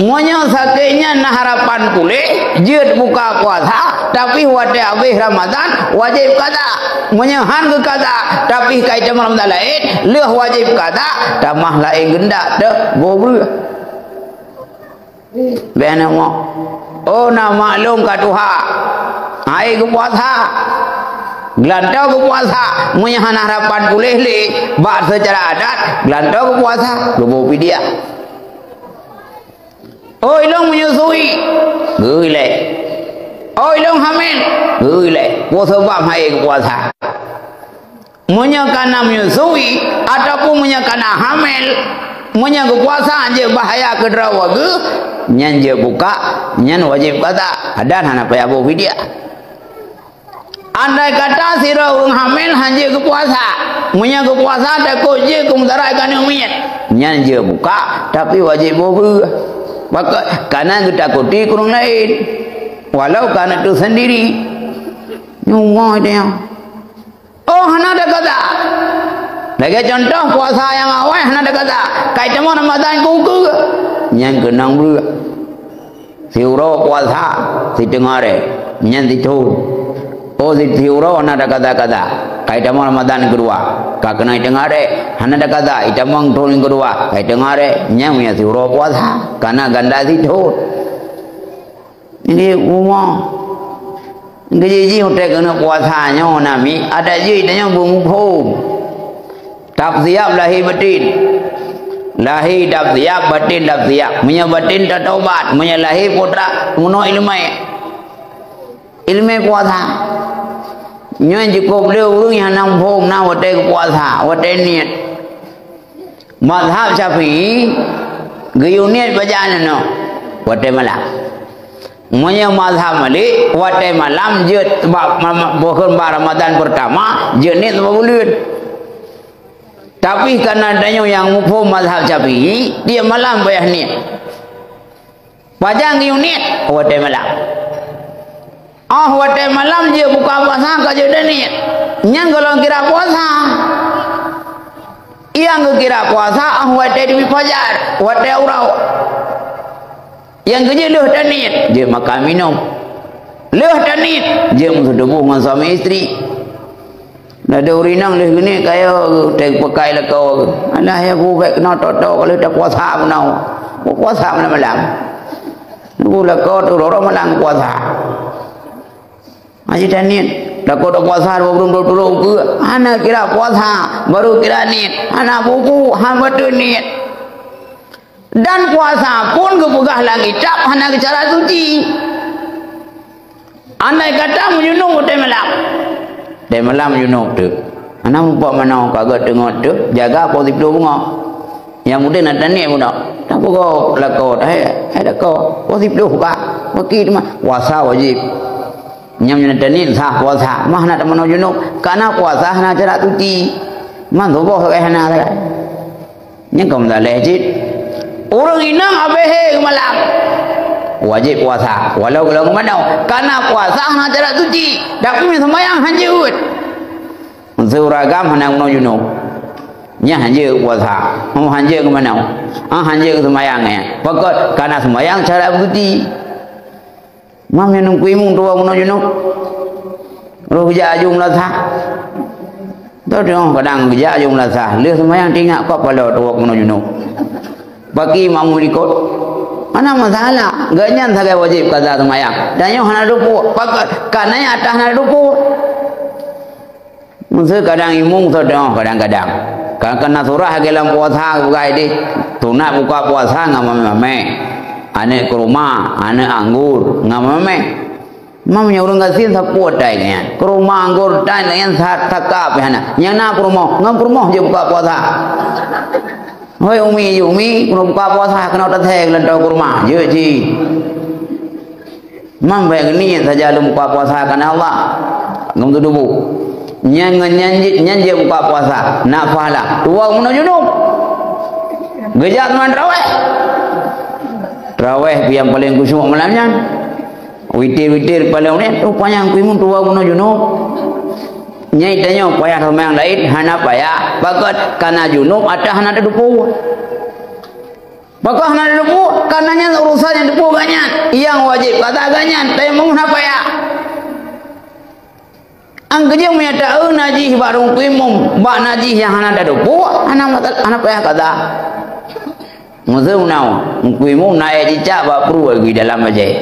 Meunyoe sakét nyan na harapan puléh, jeuet buka puasa, tapi watée habéh Ramadhan wajéb kada. Meunyoe han geukaza, tapi ka itamong Ramadhan laén, lheueh wajéb kada, tamah laén geundak teuh boh breueh. Bék na mo. Oh, na mak lôn ka tuha. Hai geupuasa. Geulantoe geupuasa. Meunyoe hana harapan puléh lé bak seucara adat, geulantoe geupuasa, geuboh fidyah. Oh, ilôn menyusui, geuilée. Oh, ilôn hamil, geuilée. Peue sabab hai geupuasa? Meunyoe kana menyusui ataupun meunyoe kana hamil, meunyoe geupuasa jeuet bahya keu droe geuh, nyan jeuet buka, nyan wajéb kada, dan hana payah boh fidyah. Andai kata sidroe ureuëng hamil han jeuet geupuasa, meunyoe geupuasa takot jeuet keu mudarat keu aneuk miet, nyan jeuet buka, tapi wajéb boh breueh. Maka kana geutakuti keu ureuëng laén, walau kana teuh sendiri. Nyoe nyoe. Oh, hana teukaza. Lagée cuntoh puasa nyang awai hana teukaza. Kai tamong Ramadhan keu ukeue. Nyan keunong breueh. Siuroe puasa, siteungoh aré, nyan sithon. Oh, si-, siuroe hana teukaza-kaza. Kai tamong Ramadhan keudua, ka keunong iteungoh aré, hana teukaza, itamong thon keudua, kai teungoh aré, nyan meunyoe siuroe puasa, kana ganda sithon. Jadi, umoe. Geujih-jih watée keuneuk puasa nyoe namiet, adat jih tanyoe beumuphom. Tasiap lahé batin. Lahé tasiap, batin tasiap. Meunyoe batin tatobat, meunyoe lahé putra meunoe iéleumé. Iéleumé puasa. Nyoe jikôb lé ureuëng nyang hana muphom na watée geupuasa, watée niet. Mazhab Syafi'i geuyue niet bajang nyoe watée malam. Meunyoe mazhab Malik, watée malam jeuet bak ma-, ma-, bukon bak Ramadhan peurtama, jeuet niet saboh buleuen. Tapi karena tanyoe nyang muphom mazhab Syafi'i, tiep malam payah niet. Pajan geuyue niet? Watée malam. Oh, watée malam jeuet buka puasa ka jeuet niet. Nyang golom kira puasa. Nyang geukira puasa, oh, watée teubiet fajar, watée uroe. Nyang keujeuet lheueh taniet, jeuet makan minum. Lheueh taniet, jeuet meuseutubuh ngon suami istri. Ladôm ureuëng inong lheueh geunie kaya teupekai lakoe. Alah ya bu bék keunoe toto ka lheueh tapuasa meunoe. Puasa malam-malam. Bu lakoe tu roro malam puasa. Aji taniet. Lakoe tapuasa dua buleuen dua puluh ukeue. Hana kira puasa, baru kira niet. Hana buku, hana beutôi niet. Dan puasa pun geupeugah lam kitab hana geucara suci. Andai kata meujunub watée malam. Watée malam junub teuk. Hana mupok manoe ka geuh teungoh teuk jaga poh siploh beungoh. Nyang udeb na taniet bunoe. Tapeugah lakoe, hai, hai lakoe, poh siploh ka. Paki teuma puasa wajéb. Nyang na taniet sah puasa. Mah na tamanoe junub. Kana puasa hana cara suci. Man suboh sagai hana sagai. Nyan ka meusaléh cit. Ureuëng inong habéh hé malam. Wajéb puasa. Walau golom manoe. Kana puasa hana cara suci. Tapi meuseumayang hanjeuet. Meuseu ureuëng agam hana meunoe junub. Nyan hanjeuet puasa. Oh, hanjeuet manoe. Ah, hanjeuet seumayang nyan. Pakon kana seumayang cara suci. Mam nyang neuk imum tuwoe meunoe junub. Roh geujak aju meulasah. Teudeungoe kadang geujak aju meulasah. Lheueh seumayang teuingat kop paloe tuwoe meunoe junub. Paki makmum likot. Hana masalah. Gobnyan sagai wajéb kaza seumayang. Dan nyoe hana dupo. Pakon? Kana nyang atah hana dupo. Meuseu kadang imum teudeungoe kadang-kadang. Kan kana surah lagée lam puasa bukai deh. Sunat buka puasa ngon mamé-mamé. Aneuëk kurma, aneuëk anggur, ngon mamé. Mam nyang ureuëng gasien sapeue tai nyan. Kurma anggur tai nyan sa-, saka pih hana. Nyang na peurumoh, ngon peurumoh jeuet buka puasa. Hoi umi, umi, keuneuk buka puasa, keuneuk tasée geulantoe kurma. Jeuet jih. Mam bék geuniet saja lôn buka puasa kareuna Allah. Ngon tudubu. Nyan ngon nyan jeuet, nyan jeuet buka puasa. Na pahala. Tuwoe meunoe junub. Geujak teuma traweh. Traweh pih nyang paleng khusyuk malam nyan. Witir-witir paleng unéh, rupanya kuimun tuwoe meunoe junub. Nyai tanyoe payah seumayang laén, hana payah. Pakon? Kareuna junub atah hana teudupu. Pakon hana teudupu? Kareuna nyan urusan nyang teupu gobnyan. Nyang wajéb kaza gobnyan, tayamum hana payah. Angkeujeueng meunyo taeu najih bak rhueng kuimun, bak najih nyang hana teudupu, hana masa-, hana payah kaza. Meuseu meunoe, kuimun na ék cicak bak pruet geuh dalam bajée.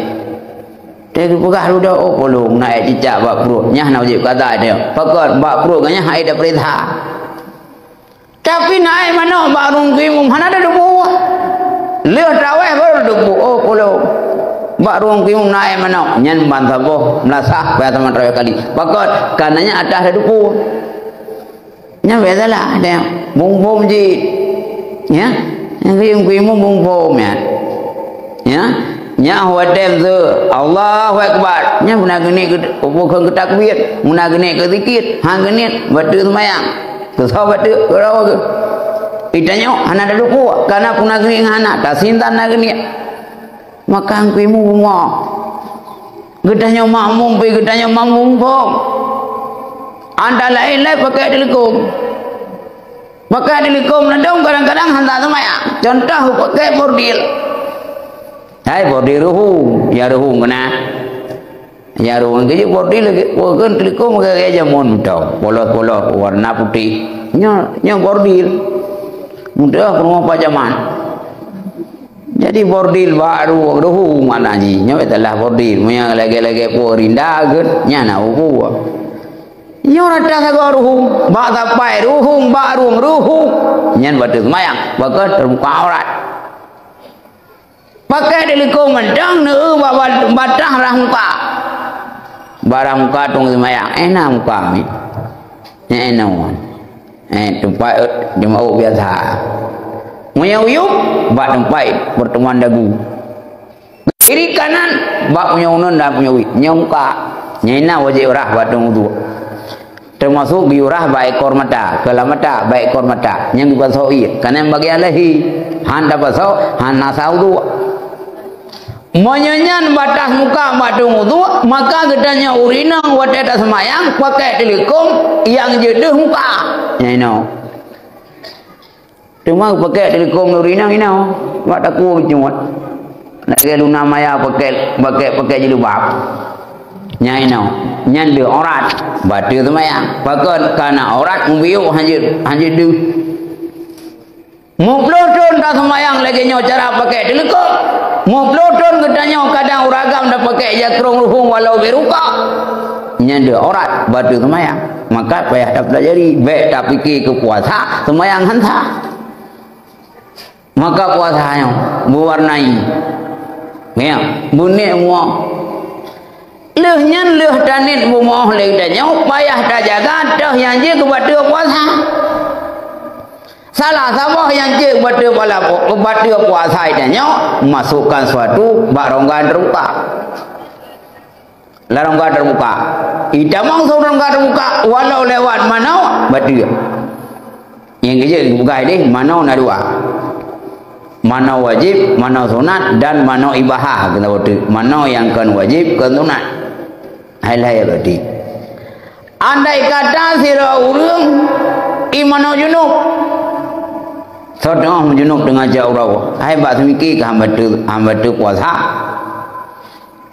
Teupeugah dudoe, "Oh, polong na ék cicak bak pruet." Nyan hana wajéb kaza nyoe. Pakon? Bak pruet gobnyan han ék tapeuriksa. Tapi na ék manok bak rhueng kuimun hana teudupu. Lheueh traweh baru teudupu, "Oh, polong. Bak rhueng kuimun na ék manok." Nyan ban saboh meulasah, payah teuma traweh kali. Pakon? Kareuna nyan atah teudupu. Nyan bék salah, nyan. Muphom jih. Ya? Nyang keu imum muphom nyan. Ya? Nyan watée meuseu, Allahu Akbar. Nyan beuna geunie keu, bukon keu takbir, beuna geunie keu zikir, han geunie bateue seumayang. Keusoe bateue, keurawa geuh. Itanyoe hana teudupu, kareuna peuna geunie hana, tasintan na geunie. Maka han kuimu bumoe. Geutanyoe makmum pih, geutanyoe makmum phom. Antara laén lé pakai teulikôm. Pakai teulikôm ladôm kadang-kadang hana seumayang. Contoh pakai bordil. Hai bordil ruhueng, ya ruhueng keunan. Ya ruhueng keu bordil lagée, bukan teulikôm lagée jameun mantong. Polos-polos, warna putih. Nyoe, nyoe bordil. Mudah ke rumah pajaman. Jadi bordil bak ru-, ruhueng makna jih. Nyoe itulah bordil. Meunyo lagée-lagée puwoe rinda geuet, nyan na ruhueng. Nyoe rata sagoe ruhueng, bak sapai ruhueng, bak rueng ruhueng. Nyan bateue seumayang, pakon? Teubuka aurat. Pakai teulikôm mantong, neueu bak bat-, batang rah muka. Bak rah muka tueng seumayang, eh na muka mi. Eh na wan. Eh, teumpat, eh, jeumaôh biasa. Meunyo uyueb, bak teumpat pertemuan dagu. Kiri kanan, bak punya uneun dan punya wie. Nyoe muka. Nyan na wajéb rah bak tueng uduk. Teumasok geuyurah bak ekor mata, keulam mata, bak ekor mata. Nyang geupasoe ié, ka na bagian lahé. Han tapasoe, han na sah udhu. Meunyoe nyan batas muka bak tueng udhu, maka geutanyoe ureueng inong watée taseumayang pakai teulikong nyang jeuet deuh muka. Nyan inoe. Teuma pakai teulikong ureueng inong inoe, bak takue geucungot. Lagée luna maya pakai, pakai, pakai jilbab. Nyan inoe, nyan deuh aurat, bateue seumayang. Pakon? Kana aurat mubiôk hanjeuet, hanjeuet deuh. Muploh thon taseumayang lagée nyoe cara pakai teulikong. Muploh thon geutanyoe kadang ureueng agam tapakai jakrong ruhueng walau beuruka. Nyan deuh aurat, bateue seumayang. Maka payah tapeulajari, bék tapike keu puasa, seumayang han sah. Maka puasa nyoe beuwarnai. Ya, beunék muoh. Lheueh nyan lheueh tanék bumoe lé geutanyoe payah tajaga toh nyang jeuet keu bateue puasa. Salah saboh nyang jeuet keu bateue pala-, keu bateue puasa geutanyoe, masukkan suatu bak rongga teubuka. Lam rongga teubuka. Itamong song rongga teubuka, walau lewat manoe, bateue. Nyang keujeuet geupeugah deh, manoe na dua. Manoe wajéb, manoe sunat, dan manoe ibahah, keunoe bateue. Manoe nyang kon wajéb, kon sunat. Hai lahé berarti. Andai kata sidroe ureueng i manoe junub. Soe teungoh meujunub teungoh jak uroe. Hai bak seumiki ka hamba teu-, hamba teu puasa.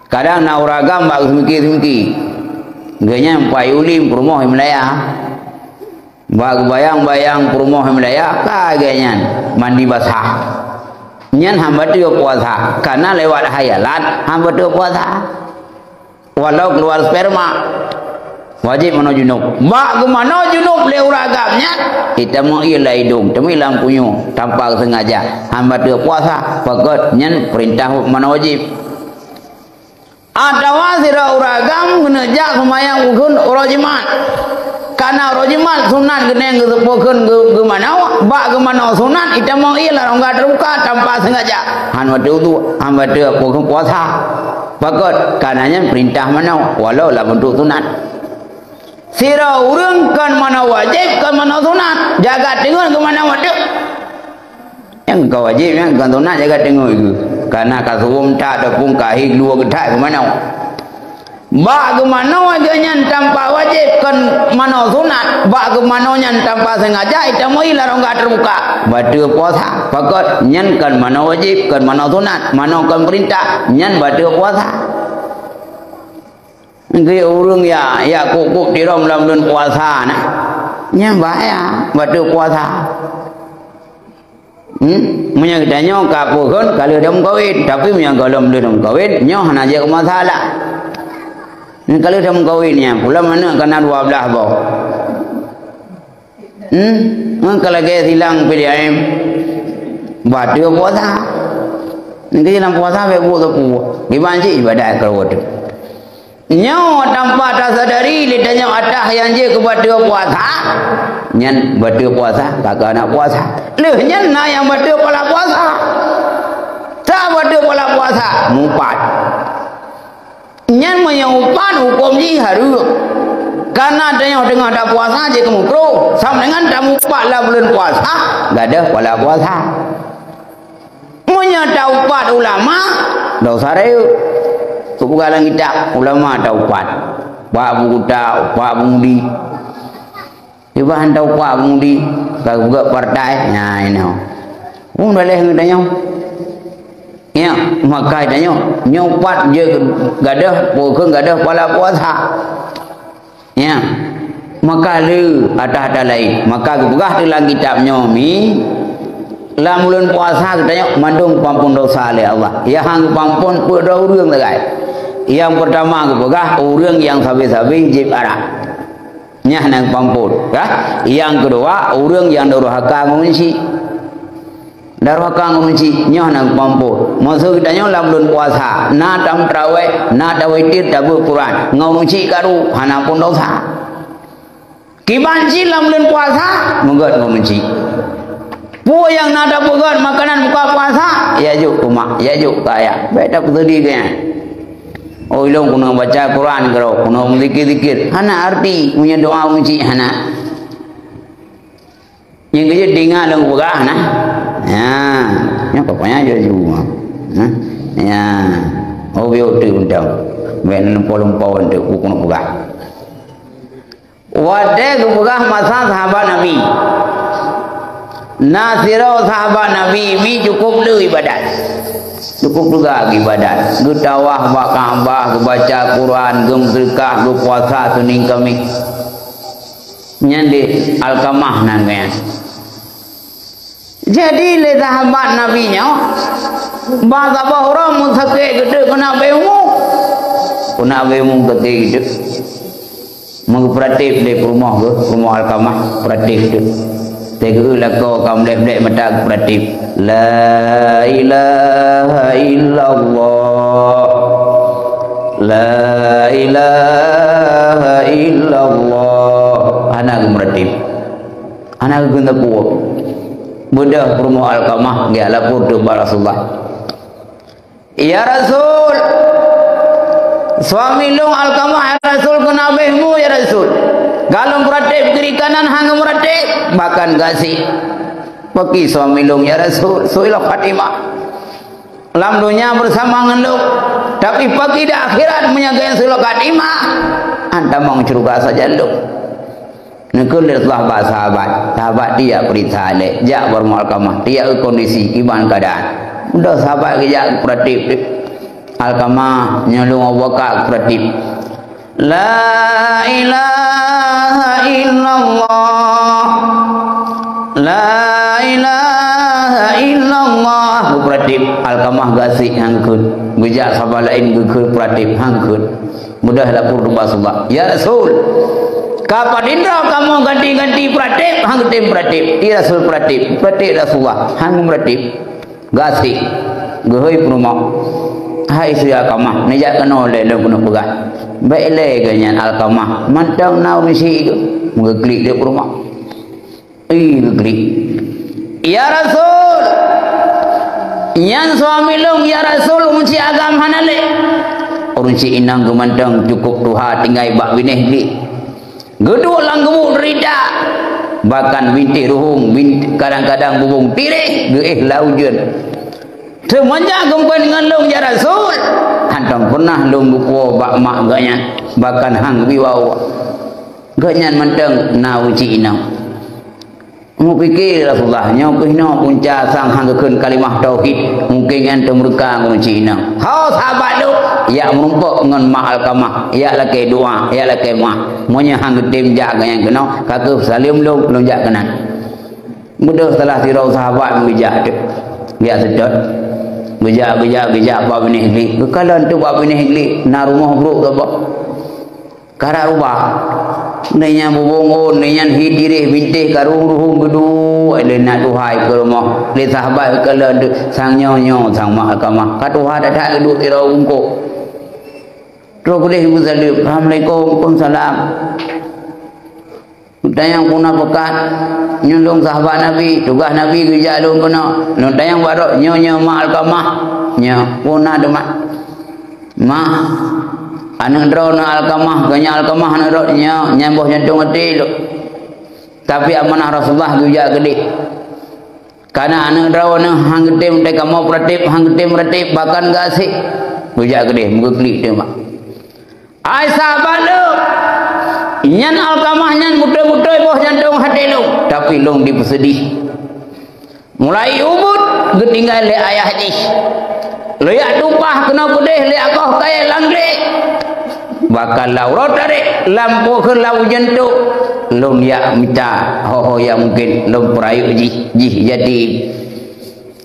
Kadang na ureueng agam bak geuseumiké-seumiké. Geuhnyan pat ulim peurumoh i meulaya. Bak geubayang-bayang peurumoh i meulaya, ka geuhnyan mandi basah. Nyan hamba teu puasa, kana lewat hayalan hamba teu puasa. Walau keluar sperma, wajéb manoe junub. Bak geumanoe junub lé ureueng agam nyan, itamong ié lam idong, teuma lam punyueng, tanpa sengaja, hamba teu puasa, pakon nyan peurintah manoe wajéb. Atawa sidroe ureueng agam geuneuk jak seumayang ukeue uroe Jumat. Kana uroe Jumat sunat geuneuk geuseupôt kheun geu-, geumanoe, bak geumanoe sunat itamong ié lam rongga teubuka tanpa sengaja. Han bateue udhu, han bateue pu-, puasa. Pakon? Kana nyan peurintah manoe, walau lam beuntuk sunat. Sidroe ureueng kon manoe wajéb, kon manoe sunat, jaga teungeut geumanoe watée. Nyang ka wajéb nyan kon sunat jaga teungeut geuh. Kana ka suwom that ataupun ka hi geuh geuthat geumanoe. Bak geumanoe geuh nyan tanpa wajéb kon manoe sunat, bak geumanoe nyan tanpa sengaja itamong ié lam rongga teubuka. Bateue puasa, pakon nyan kon manoe wajéb, kon manoe sunat, manoe kon peurintah, nyan bateue puasa. Nggih ureueng ya, ya kok-kok tirong lam buleuen puasa na. Nyan bahaya, bateue puasa. Hmm? Meunyoe geutanyoe ka peue kheun, ka lheueh deuh meukawen. Tapi meunyoe gohlom lheueh deuh meukawen, nyoe hana jeuet keu masalah. Nyoe ka lheueh deuh meukawen nyan, pulan aneuk ka na dua blaih boh. Hmm? Ngon ka lagée silang P D A M. Bateue puasa. Nyoe ka silang puasa bék buet sapeue. Kiban cit ibadat keureubeuen. Nyoe tanpa tasadari lé tanyoe atawa nyang jeuet keu bateue puasa. Nyan bateue puasa, ka keuh hana puasa. Lheueh nyan na nyang bateue pala puasa. Sa bateue pala puasa, mupat. Nyan meunyoe upat hukôm jih hareuem. Kana tanyoe teungoh tapuasa jeuet keu mukruh, sama dengan tamupat lam buleuen puasa, gadôh pala puasa. Meunyoe taupat ulama, dosa rayeuk. Teupeugah lam kitab, ulama taupat. Upat buta, upat bumudi. Tiba hantom upat bumudi, ka geupeugah partai, nyan inoe. Peue daleh geutanyoe? Ya, maka geutanyoe, nyoe upat jeuet gadôh, peue kheun gadôh pala puasa. Ya. Maka le ata-ata laén. Maka geupeugah teuh lam kitab nyoe mi, lam buleuen puasa geutanyoe mandum geupampon dosa lé Allah. Nyang han geupampon peuet droe ureueng sagai. Nyang peurtama geupeugah ureueng nyang sabe-sabe jieb arak. Nyan hana geupampon, ya. Nyang keudua, ureueng nyang durhaka ngon ureueng chik. Durhaka ngon ureueng chik, nyoe hana geupampon. Maksud geutanyoe lam buleuen puasa, na tameuteraweh, na tawitir, tabeuet Quran, ngon ureueng chik karu, hana pun dosa. Kiban cit lam buleuen puasa, meugét ngon ureueng chik. Peue nyang na tapeugét makanan buka puasa, ya jok keu mak, ya jok keu ayah. Bék tapeuseudeh keu nyan. Oh, ilong keuneuk baca Quran keudroe, keuneuk meuzikir-zikir. Hana arti meunyoe doa meucik hana. Nyang keujeuet dinga lôn peugah na. Ya, nyoe pokoknya jaju. Ha? Ya. Oh, biar tu undang. Biar lumpau-lumpau tu buku nak peugah. Watée geupeugah masa sahabat Nabi. Na sidroe sahabat Nabi mi cukup le ibadat. Cukup teuga ibadat. Geutawaf bak Ka'bah, geubaca Quran, geumeuseudekah, geupuasa Senin Kamis. Nyan di Alkamah nan nyan. Jadi lé sahabat Nabi nyoe, bak saboh uroe meusakét geudeuk keuneuk beumu. Keuneuk beumu geudeuk. Meugeupeuratib lé peurumoh geuh, peurumoh Alkamah, peuratib geudeuk. Teugeue lakoe ka meulék-meulék mata geupeuratéb. La ilaha illallah. La ilaha illallah. Hana geumeuratéb. Hana geukheun sapeue. Beudôh peurumoh Alkamah geujak lapor teuk bak Rasulullah. "Ya Rasul, suami lôn Alkamah, ya Rasul, keuneuk beumu, ya Rasul. Ka lôn peuratéb kiri kanan hana meuratéb, bahkan gasik. Pakri suami lôn, ya Rasul, su'il khatimah. Lam donya beusama ngon lôn, tapi pakri di akhirat meunyoe geuh su'il khatimah, hantom tamong syeuruga sajan lôn." Neukheun lé Rasulullah bak sahabat. Sahabat tiek peuriksa lé, jak bak rumoh Alkamah, tiek kondisi, kiban keuadaan. Udah sahabat geujak peuratéb. Alkamah, nyoe lôn Abu Bakar peuratéb. La ilaha illallah. La ilaha illallah. Geupeuratéb. Alkamah gasik han geukheun. Geujak sahabat laén geukheun peuratéb han geukheun. Mudah lapor keu Rasulullah. "Ya Rasul, ka padum droe kamoe ganti-ganti peuratéb, han geutem peuratéb." "Ya Rasul, peuratéb." Peuratéb Rasulullah, han meuratéb. Gasik. Geuhôi peurumoh. "Hai istri Alkamah, neujak keunoe lé lôn keuneuk peugah." Bék lé geuh nyan Alkamah, mantong na ureuëng syiek geuh. Meugeuklek di peurumoh. Ih, geuklik. "Ya Rasul, nyan suami lôn, ya Rasul, ureuëng syiek agam hana lé." Ureuëng syiek inong geumantong cukup tuha tinggai bak binéh glé. Geuduek lam geubuek deurita. Bahkan bintéh ruhueng, bin-, kadang-kadang bubông tiréh geuéh lam ujeuen. "Seumenjak geumpén ngon lôn, ya Rasul, hantom peunah lôn geupuwoe bak mak geuhnyan, bahkan han geubi wawa." Geuhnyan mantong na ureuëng syiek inong. Meupike Rasulullah, nyoe keuh inoe punca sang han geukheun kalimah tauhid, mungken nyan teumeureuka ngon cit inong. Ho sahabat lôn, jak meurumpok ngon mak Alkamah, jak lakée doá, jak lakée meuah. Meunyoe han geutem jak keu nyang keunoe, ka kheueh saleuem lôn, lôn jak keunan. Beudôh salah sidroe sahabat meujak teuk. Jak seutôt. Geujak, geujak, geujak bak binéh glé. Geukalon teuk bak binéh glé, na rumoh brôk saboh. Karab rubah. Nyan bubông ôn, nyan hi tiréh bintéh karông ruhueng geuduek lé na tuha i keu rumoh. Lé sahabat geukalon teuk sang nyoe nyoe sang mak Alkamah. Ka tuha that-that geuduek sidroe bungkôh. Troh keudeh geusaleuem, "Assalamualaikum." "Waalaikumsalam." Tanyong peue na peukat, nyoe lôn sahabat Nabi, tugaih Nabi geujak lôn keunoe. Lôn tanyong bak droe, nyoe, nyoe mak Alkamah. Nyoe, peue na teuma. Mak, aneuëk droeneuh Alkamah, geuhnyan Alkamah aneuëk droe, nyoe, nyan boh jantông até lôn. Tapi amanah Rasulullah geujak keudeh. Kana aneuëk droeneuh han geutem teuka kamoe peuratéb, han geutem peuratéb, bahkan gasik. Geujak keudeh, meugeuklek teuma. Hai sahabat lôn, nyan Alkamah nyan beutôi-beutôi boh jantông até lôn, tapi lôn jipeuseudeh. Mulai ubit geutinggai lé ayah jih. Lôn jak tumpah keunoe keudeh lé akoh kayée lam glé. Bahkan lam uroe tarek, lam poh keu lam ujeuen teuk, lôn jak mita ho-ho nyang mungken lôn peurayeuk jih, jih jadi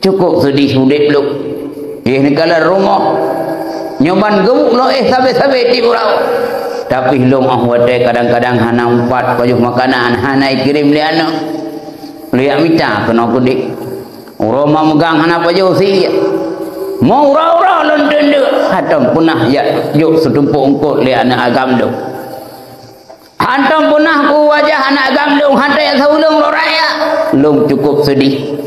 Cukup seudeh udeb lôn. Jih neukalon rumoh. Nyoe ban geubuek lôn éh sabe-sabe tieb uroe. Tapi lôn óh watée kadang-kadang hana meupat pajoh makanan, hana ikirém lé aneuëk. Lôn jak mita keunoe keudeh. Uroe ma meugang hana pajoh sie. Meu uroe-uroe lôn teundeuk, hantom peunah jak jok seutumpok eungkôt lé aneuëk agam lôn. Hantom peunah ku wajah aneuëk agam lôn, hantom jak sauleueng lôn raya. Lôn cukup seudeh.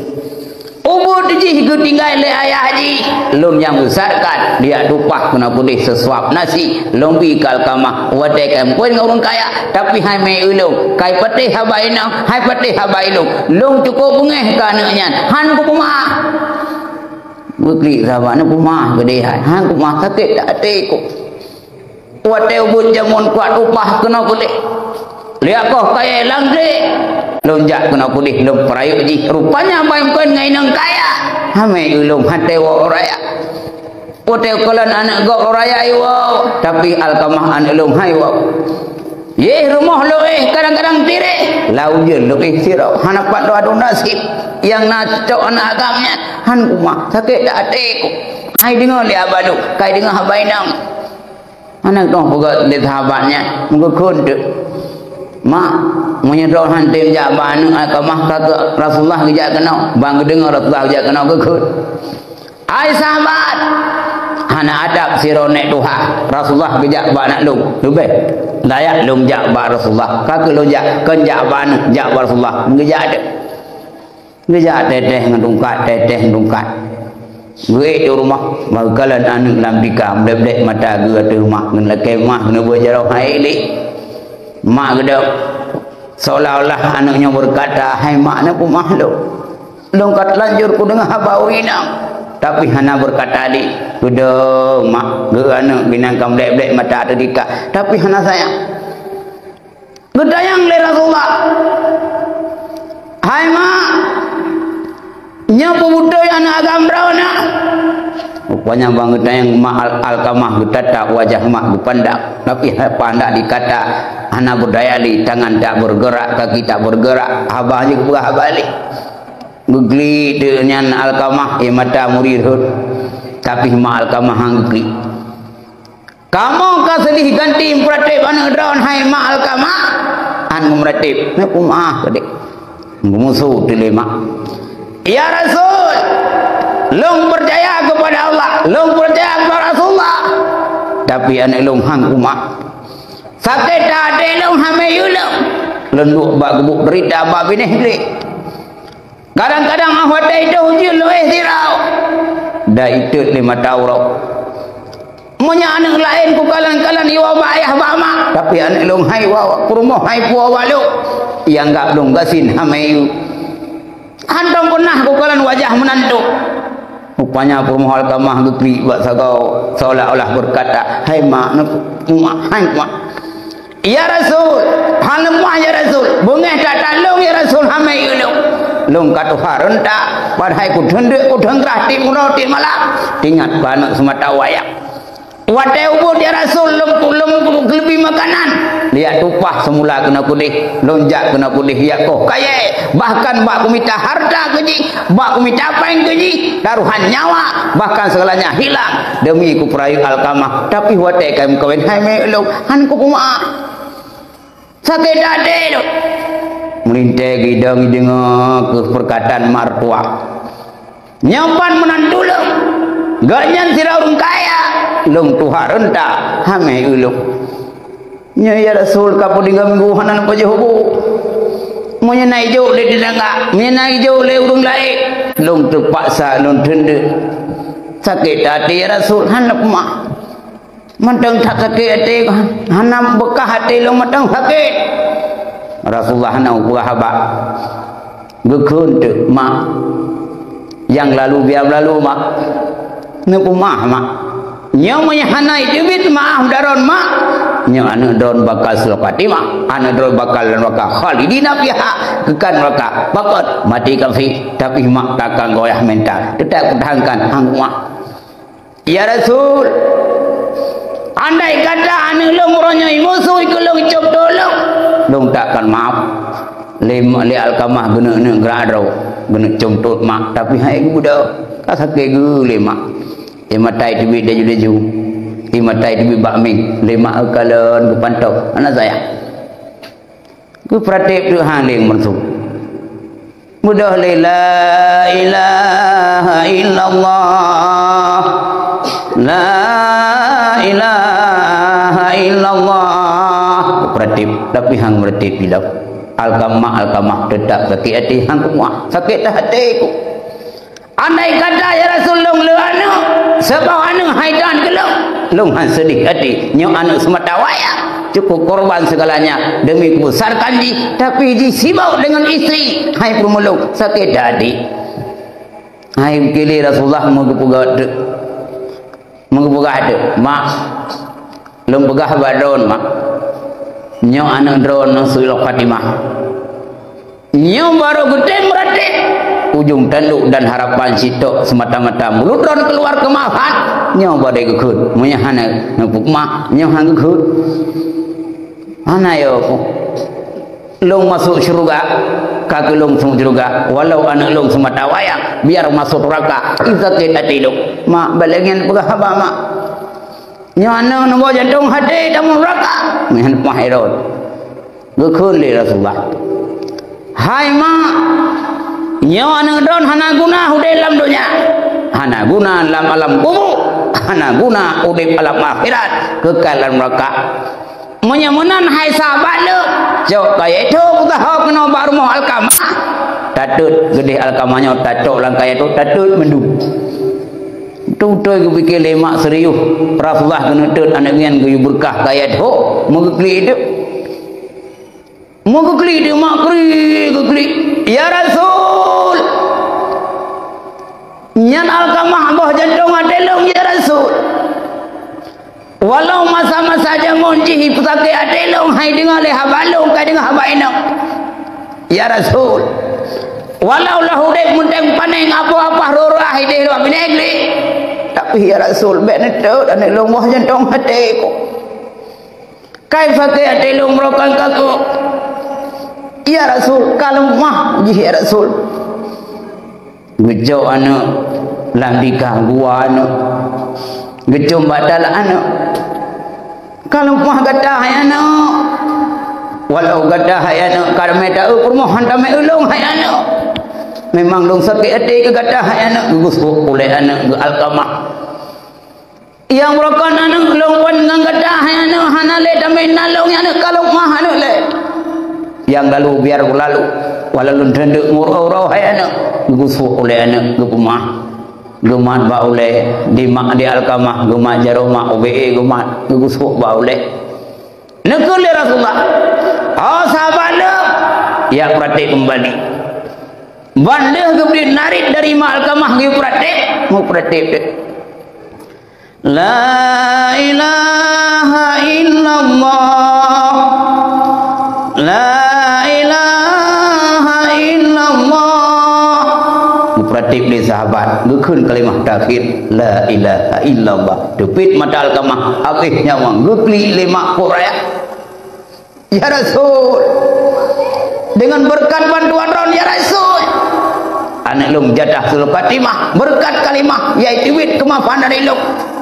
Ubit Jih geutinggai lé ayah jih. Lôn nyang beusarkan, diak tupah keunoe keudeh seusuap nasi. Lôn bi keu Alkamah, watée ka meukeuen ngon ureuëng kaya, tapi hai mé ulôn, kai patéh haba inong, hai patéh haba ilôn. Lôn cukôp beungéh keu aneuëk nyan, han kupeumah. Beuklik sahabat nyan peumah keudeh hai, han kupeumah, sakét that até ku. Watée ubit jameun kuat upah keunoe keudeh. Liak koh kayée langkée. Lôn jak keunoe keudeh lôn peurayeuk jih. Rupanya bai meukeuen ngon inong kaya. Hamé ulôn haté woe raya. Watée kalon aneuëk gob raya iwoe, tapi Alkamah aneuëk lôn hai woe. Yeh rumoh lôn éh kadang-kadang tireh. Lau ujeuen lôn éh sidroe. Hana pat lôn adu naseb. Nyang na cok aneuëk agam nyan. Han kupeumah. Sakét that até ku. Hai deungoe lé haba lôn. Kai deungoe haba inong. Aneuk toh peugah lé sahabat nyan, meugeukheun teuk. Mak, meunyoe droe han tem jak bak aneuk Alkamah ka keu Rasulullah geujak keunoe, ban geudeungoe Rasulullah geujak keunoe geukheun. Hai sahabat, hana adab sidroe nèk tuha, Rasulullah geujak bak aneuk lôn. Leubeh layak lôn jak bak Rasulullah. Ka keu lôn jak, kon jak bak aneuk, jak bak Rasulullah. Geujak teuk. Geujak teuh-teuh ngon tungkat, teuh-teuh ngon tungkat. Geuék u rumoh, bak geukalon aneuk lam tika, blek-blek mata geuh ateueh mak, ngon lakée mak, keuneuk buet jaroe hai lé. Mak geudong, seolah-olah aneuk nyoe beukata, "Hai mak, neupeumah lôn. Lôn ka teulanjur kudeungoe haba ureuëng inong, tapi hana beukata lé." Geudong mak, geuh aneuk binang ka blek-blek mata ateueh tika, tapi hana sayang. Geutanyong lé Rasulullah, "Hai mak, nyoe peubeutôi aneuk agam droeneuh?" Rupanya ban geutanyong mak Al-, Alkamah geutatap wajah mak geupandang. Tapi hana pandang dikata, hana beudaya lé, tangan tak bergerak, kaki tak bergerak, haba jih geupeugah haba lé. Geuklik teuk nyan Alkamah, ie mata muri rhot. Tapi mak Alkamah han geuklik. Kamoe ka seudeh ganti meupeuratéb aneuk droen hai mak Alkamah? Han meuratéb, neupeumah keudeh. Geumusoh teulé mak. "Ya Rasul, lôn peucaya keupada Allah, lôn peucaya keupada Rasulullah. Tapi aneuk lôn han kupeumah. Sakét that até lôn hamé yue lôn. Lôn duek bak gubuk deurita bak binéh glé. Kadang-kadang ah watée idôh jeuet lôn éh sidroe, dan itot lé mata uroe. Meunyoe aneuk laén kukalon-kalon iwoe bak ayah bak mak, tapi aneuk lôn han iwoe, peurumoh han ipuwoe bak lôn, ianggap lôn gasien hamé yue. Hantom peunah kukalon wajah meunantu." Rupanya peurumoh Alkamah geuklik bak sagoe, seolah-olah beukata, "Hai mak, neupeumah, han kupeumah." "Ya Rasul, han leumoh ya Rasul, beungéh that-that lôn ya Rasul, hamé yue lôn. Lôn ka tuha reuta, padahai kutheun deuk, kutheun grah tiep uroe tiep malam, teuingat keu aneuk seumata wayang. Watée ubit ya Rasul, lôn, lôn geuleubi makanan, liak tupah seumula keunoe keudeh, lôn jak keunoe keudeh, jak koh kayée, bahkan bak kumita hareuta keu jih, bak kumita péng keu jih, taruhan nyawa, bahkan segalanya hilang demi kupeurayeuk Alkamah, tapi watée ka meukawen hai mé lôn, han kupeumah. Sakét that até lôn." Meulintée geuidong ideungoe keu peurkataan mak meutuah. "Nyoe pat meunantu lôn, gobnyan sidroe ureuëng kaya, lôn tuha reuta, hamé yue lôn." "Nyoe ya Rasul, ka peuet tinggai minggu hana neupajoh bu. Meunyoe na ijok lé tetangga, meunyoe na ijok lé ureuëng laén, lôn teupaksa lôn theun deuk. Sakét that até ya Rasul, hana peumah. Mantong that sakét até, hana beukah até lôn mantong sakét." Rasulullah hana geupeugah haba. Geukheun teuk, "Mak, nyang lalu biar lalu, Mak. Neupeumah, Mak. Nyoe meunyoe hana iteubiet meu'ah droen, Mak, nyoe aneuk droen bakal sulok até, Mak. Aneuk droen bakal neuraka khalidina fiha, keukai neuraka. Pakon? Mati kafé, tapi Mak takkan goyah mental. Teutap peutahankan, han kupeumah." "Ya Rasul, andai kata aneuk lôn uroe nyoe imusoh keu lôn, icöm tôt lôn, lôn takkan maaf." Lé, lé Alkamah geuneuk-neuk geura droe, geuneuk cöm tôt mak, tapi hai geubeudôh. Ka sakét geuh lé mak. Ie mata iteubiet laju-laju. Ie mata iteubiet bak mieng. Lé mak geukalon, geupantoe. Hana sayang. Geupeuratéb teuk han lé meurumpok. Beudôh lé, "La ilaha illallah, la ilaha illallah." Geupeuratéb, tapi han meuratéb ilong. Alkamah, Alkamah teutap sakét até, han kupeumah. Sakét that até ku. Andai kata, ya Rasul, lôn le aneuk, saboh aneuk hai tan keu lôn, lôn han seudeh até. Nyoe aneuk seumata wayang, cukup korban segalanya demi kubesarkan jih, tapi jisibok deungon istri, hai peurumoh lôn, sakét até. Hai kili Rasulullah meugeupeugah teuk. Meugeupeugah teuk, "Mak, lôn peugah bak droen, Mak. Nyoe aneuk droen nyang su'ul khatimah. Nyoe barô geutem meuratéb. Ujong tanduk dan harapan sitok seumata-mata mulut droen keuluar keumaafan. Nyoe barô geukheun. Meunyoe hana neupeukeumah, nyoe han geukheun." Hana yo. Lôn masôk syeuruga, ka keu lôn masôk syeuruga, walau aneuk lôn seumata wayang, biar masôk neuraka, sakét até lôn. Mak, bèk lagèe nyan peugah haba, Mak. Nyoe aneuk neuboh jantông até tamong neuraka. Meuhan pah Herod. Geukheun lé Rasulullah. Hai mak, nyoe aneuk droen hana guna udép lam donya. Hana guna lam alam kubu. Hana guna udép alam akhirat. Keukai lam neuraka. Meunyoe meunan hai sahabat lôn, cok kayèe tho peusaho keunoe bak rumoh Alkamah. Tatot geudeh Alkamah nyoe tacok lam kayèe tho, tatot mandum. Beutôi geupike lé mak serius. Rasulullah keuneuk tot aneuk nyan geuyue beureukat kayèe tho, meugeuklik teuk. Meugeuklik teuk mak kri geuklik. "Ya Rasul, nyan Alkamah boh jantông até lôn, ya Rasul." Walau masa-masa jameun jih peusakét até lôn hai deungoe lé haba lôn, ka deungoe haba inong. Ya Rasul, walau lah udép meunteng panéng apoh-apoh rora hai deh luwa binéh glé. Tapi ya Rasul, bèk neutot aneuk lôn boh jantông até ko. Kai sakét até lôn meurokon kaku. Ya Rasul, ka leumah jih ya Rasul. Geucok aneuk lam dikah gua aneuk. Geucom bak talak aneuk. Ka leumah gata hai aneuk. Walau gata hai aneuk ka ramé taeu peurumoh han tamé ulông hai aneuk. Memang lôn sakét até keu gata hai aneuk, geugusok ulèe aneuk geu Alkamah. Nyang beurokon aneuk lôn pon ngon gata hai aneuk, hana lé tamé na lôn aneuk ka lôn mah aneuk lé. Nyang lalu biar beulalu, walau lôn teundeuk ngurô-urô hai aneuk, geugusok ulèe aneuk geupeumah. Geumat bak ulèe, di mak di Alkamah, geumat jaroe mak, ubé geumat, geugusok bak ulèe. Neukheun lé Rasulullah, "Oh sahabat lôn, ya peuratéb keumbali." Ban lheueh geubri narit dari mak Alkamah geupeurateb, meupeurateb deh. La ilaha illallah. La ilaha illallah. Meupeurateb lé sahabat, geukheun kalimah takhir, la ilaha illallah. Teupit mata Alkamah, abéh nyawöng, geuklik lé mak kok raya. Ya Rasul, dengan beureukat bantuan droen, ya Rasul, aneuk lôn jatah sul Fatimah, beureukat kalimah, yaitu wit keumaafan dari lôn.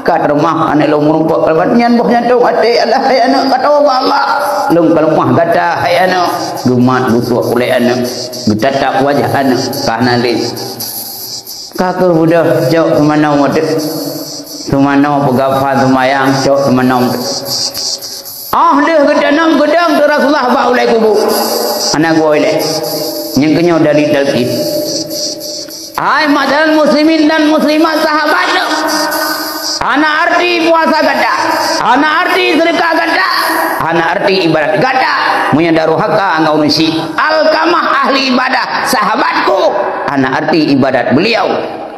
Ka teureumoh aneuk lôn meurumpok kalimah nyan boh jantông até, Allah hai aneuk, ka tawöb Allah. Lôn ka leumah gata hai aneuk. Geumat gusok ulèe aneuk, geutatap wajah aneuk, ka hana lé. Ka keuh beudôh cok seumanoe teuk. Seumanoe peugah phan seumayang cok seumanoe teuk. Oh deuh geutanam geudong teuk Rasulullah bak ulèe kubu. Hana geuwoe lé. Nyang keunyoe dari talqin. Hai ma'asyiral muslimin dan muslimat sahabat lôn. Hana arti puasa gata. Hana arti seudeukah gata. Hana arti ibadat gata. Meunyoe durhaka ngon ureueng syiek. Alkamah ahli ibadah sahabatku. Hana arti ibadat beliau.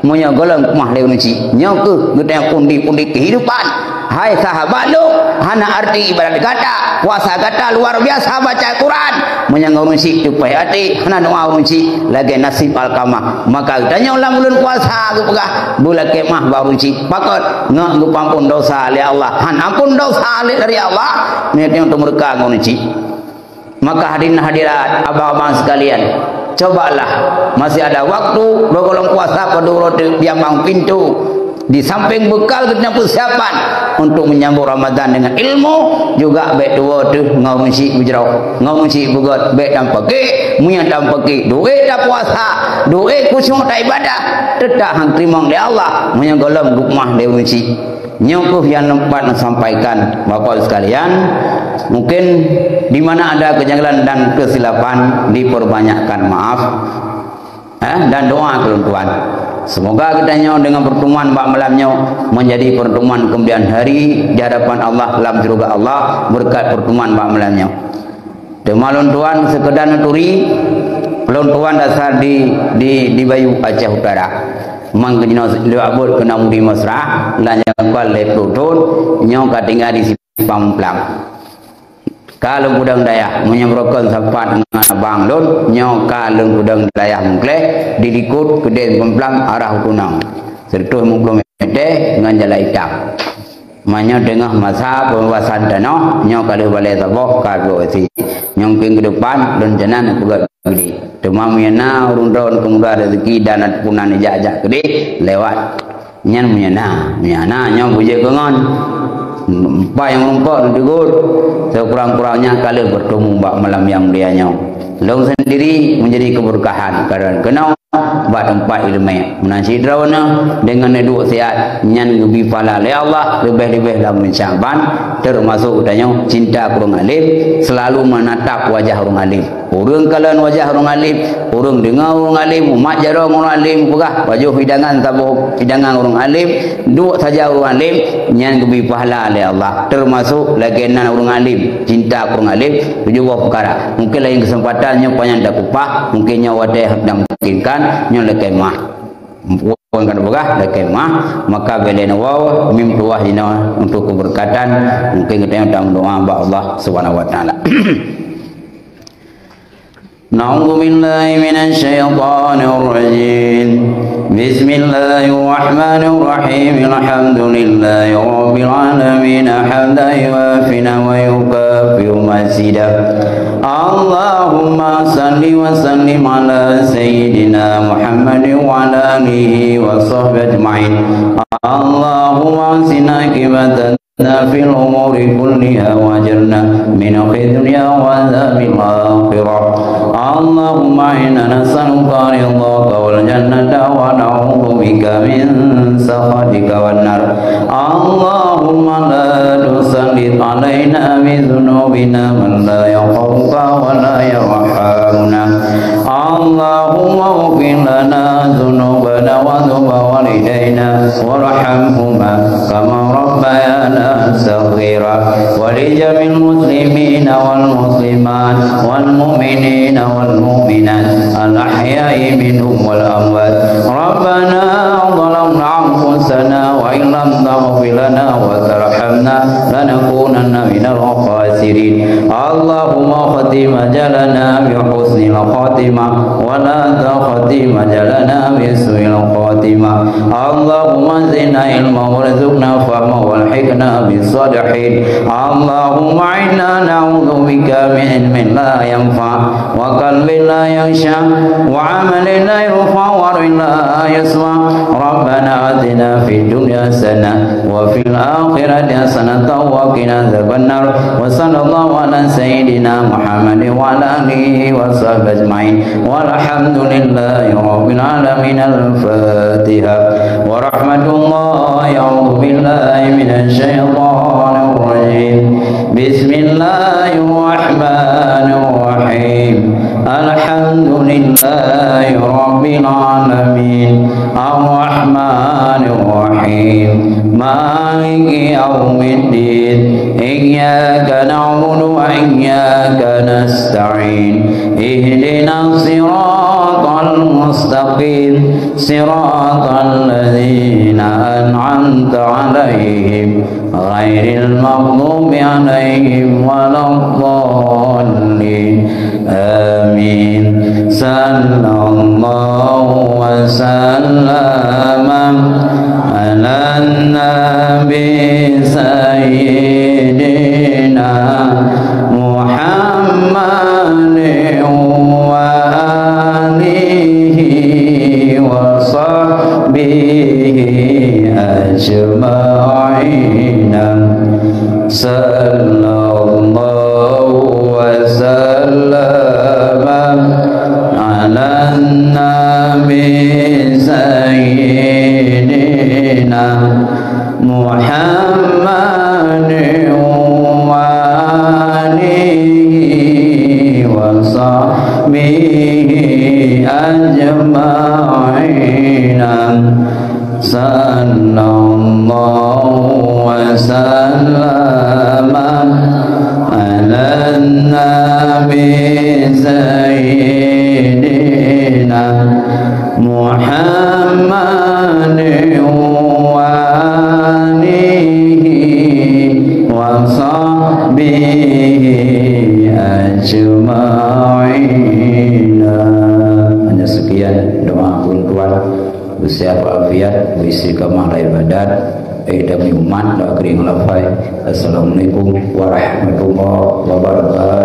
Meunyoe gohlom keumah lé ureueng syiek, nyoe kheueh geutanyoe pundi-pundi keuhidupan. Hai sahabat lôn, hana arti ibadat gata, puasa gata luar biasa baca Quran. Meunyoe ngon ureueng syiek tupai até, hana doa ureueng syiek, lagèe nasib Alkamah. Maka geutanyoe lam buleuen puasa geupeugah, beulakèe meu'ah bak ureueng syiek. Pakon? Ngon geupeuampôn dosa lé Allah. Han ampôn dosa lé dari Allah, meunyoe tanyoe teumeureuka ngon ureueng syiek. Maka hadirin hadirat, abang-abang sekalian, cobalah masih ada waktu, gohlom puasa padum uroe teuk, biang bang pintoe. Di samping bekal geutanyoe peusiapan untuk menyambut Ramadan dengan ilmu, juga bèk tuwoe teuh ngon ureueng syiek beujroh, ngon ureueng syiek beugöt, bèk tameupakè, meunyoe tameupakè, duek tapuasa, duek khusyuk taibadah, teutap han teurimong lé Allah, meunyoe gohlom geupeumah lé ureueng syiek. Nyoe kheueh nyang lôn pat sampaikan, Bapak sekalian. Mungkin di mana ada kejanggalan dan kesilapan, diperbanyakkan maaf, eh, dan doa keu lôn tuan. Semoga geutanyoe deungon pertemuan bak malam nyoe menjadi pertemuan kemudian hari di hadapan Allah lam syurga Allah berkat pertemuan bak malam nyoe. Teuma lôn tuan sekedar neuturi, lôn tuan dasar di, di, di Bayu, Aceh Utara. Memang keunoe lewat buet keunoe Mudi Mesra, lam jangka lhèe plôh thôn, nyoe ka tinggai di Simpang Mumplang. Ka lôn peudong dayah, meunyoe bukon sapat ngon abang lôn, nyoe ka lôn peudong dayah Meukleh, di likot keudéh Simpang Mumplang arah Utunang. Seratus lima puluh meter ngon Jalan Itam. Meunyoe teungoh masa pembebasan tanoh, nyoe ka lheueh balèe saboh ka geuosi. Nyoe mungkin keudepan lôn rencana neupeugöt keudéh. Teuma meunyoe na ureueng droeneuh keumudah rezeki dan ataupun na neujak-jak keudéh, lewat. Nyan meunyoe na, meunyoe na nyoe beujeuet keu ngon. Empat nyang meureumpok neutegur, sekurang-kurangnya ka lheueh bertemu bak malam nyang mulia nyoe. Lôn sendiri menjadi keberkahan, kadang keunoe bak teumpat ileumèe. Meunan cit droeneuh deungon neuduek siat nyan geubri pahala lé Allah leubeh-leubeh lam buleuen Syaban, termasuk tanyoe cinta keu ureueng alim, selalu menatap wajah ureueng alim. Ureueng kalon wajah ureueng alim, ureueng deungoe ureueng alim, umat jaroe ngon ureueng alim, peugah pajoh hidangan saboh hidangan ureueng alim, duek saja ureueng alim, nyan geubri pahala lé Allah. Termasuk lagèe nan ureueng alim, cinta keu ureueng alim, tujoh boh peukara. Mungkin laén keuseumpatan nyoe panyang takupah, mungkin nyoe watèe dak mungkinkan, nyoe lakèe meuah. Muphom ka neupeugah lakèe meuah, maka bèk lé neuwoe, mim tuwah jinoe untuk keberkatan, mungkin geutanyoe tameudoa bak Allah Subhanahu wa Taala. أعوذ بالله من الشيطان الرجيم. بسم الله الرحمن الرحيم. الحمد لله رب العالمين. حمدا يوافي نعمه ويكافئ مزيده. اللهم صل وسلم على سيدنا محمد وعلى آله وصحبه أجمعين. اللهم أحسن عاقبتنا في الأمور كلها وأجرنا من خزي الدنيا وعذاب الآخرة. اللهم إنا نسألك رضاك والجنة ونعوذ بك من سخطك والنار. اللهم لا تسلط علينا بذنوبنا من لا يخافك ولا يرحمنا. اللهم اغفر لنا ذنوبنا وذنوب والدينا وارحمهما كما ربيانا صغيرا. ولجميع المسلمين والمسلمات والمؤمنين والمؤمنات الأحياء منهم والأموات. ربنا ظلمنا أنفسنا وإن لم تغفر لنا وترحمنا لنكونن من الخاسرين. اللهم اختم أجلنا بحسن الخاتمة ولا تختم أجلنا بسوء الخاتمة. اللهم زدنا علما وارزقنا فهما والحقنا بالصالحين. اللهم إنا نعوذ بك من علم لا ينفع وقلب لا يخشع وعمل لا يرفع ورزق لا يسمع. ربنا آتنا في الدنيا حسنة وفي الآخرة حسنة وقنا عذاب النار. وصلى الله على سيدنا محمد وعلى آله وصحبه أجمعين. والحمد لله رب العالمين. الفاتحة. ورحمة الله. أعوذ بالله من الشيطان الرجيم. بسم الله الرحمن الرحيم. الحمد لله رب العالمين. الرحمن الرحيم. مالك يوم الدين. إياك نعبد وإياك نستعين. اهدنا الصراط المستقيم. صراط الذين أنعمت عليهم غير المغضوب عليهم ولا الضالين. آمين. صلى الله وسلم على النبي سيدنا محمد وآله وصحبه أجمعين. صلى الله وسلم على النبي سيدنا محمد وآله وصحبه أجمعين. Sallallahu wa sallama ala nabi sayyidina Muhammadin wa alihi wa sahbihi ajma'in. Hanya sekian doa bantuan. Beuseuhat walafiat, beuistiqamah lahir badan, eh, demi umat, doa kering lafai. Assalamualaikum warahmatullahi wabarakatuh.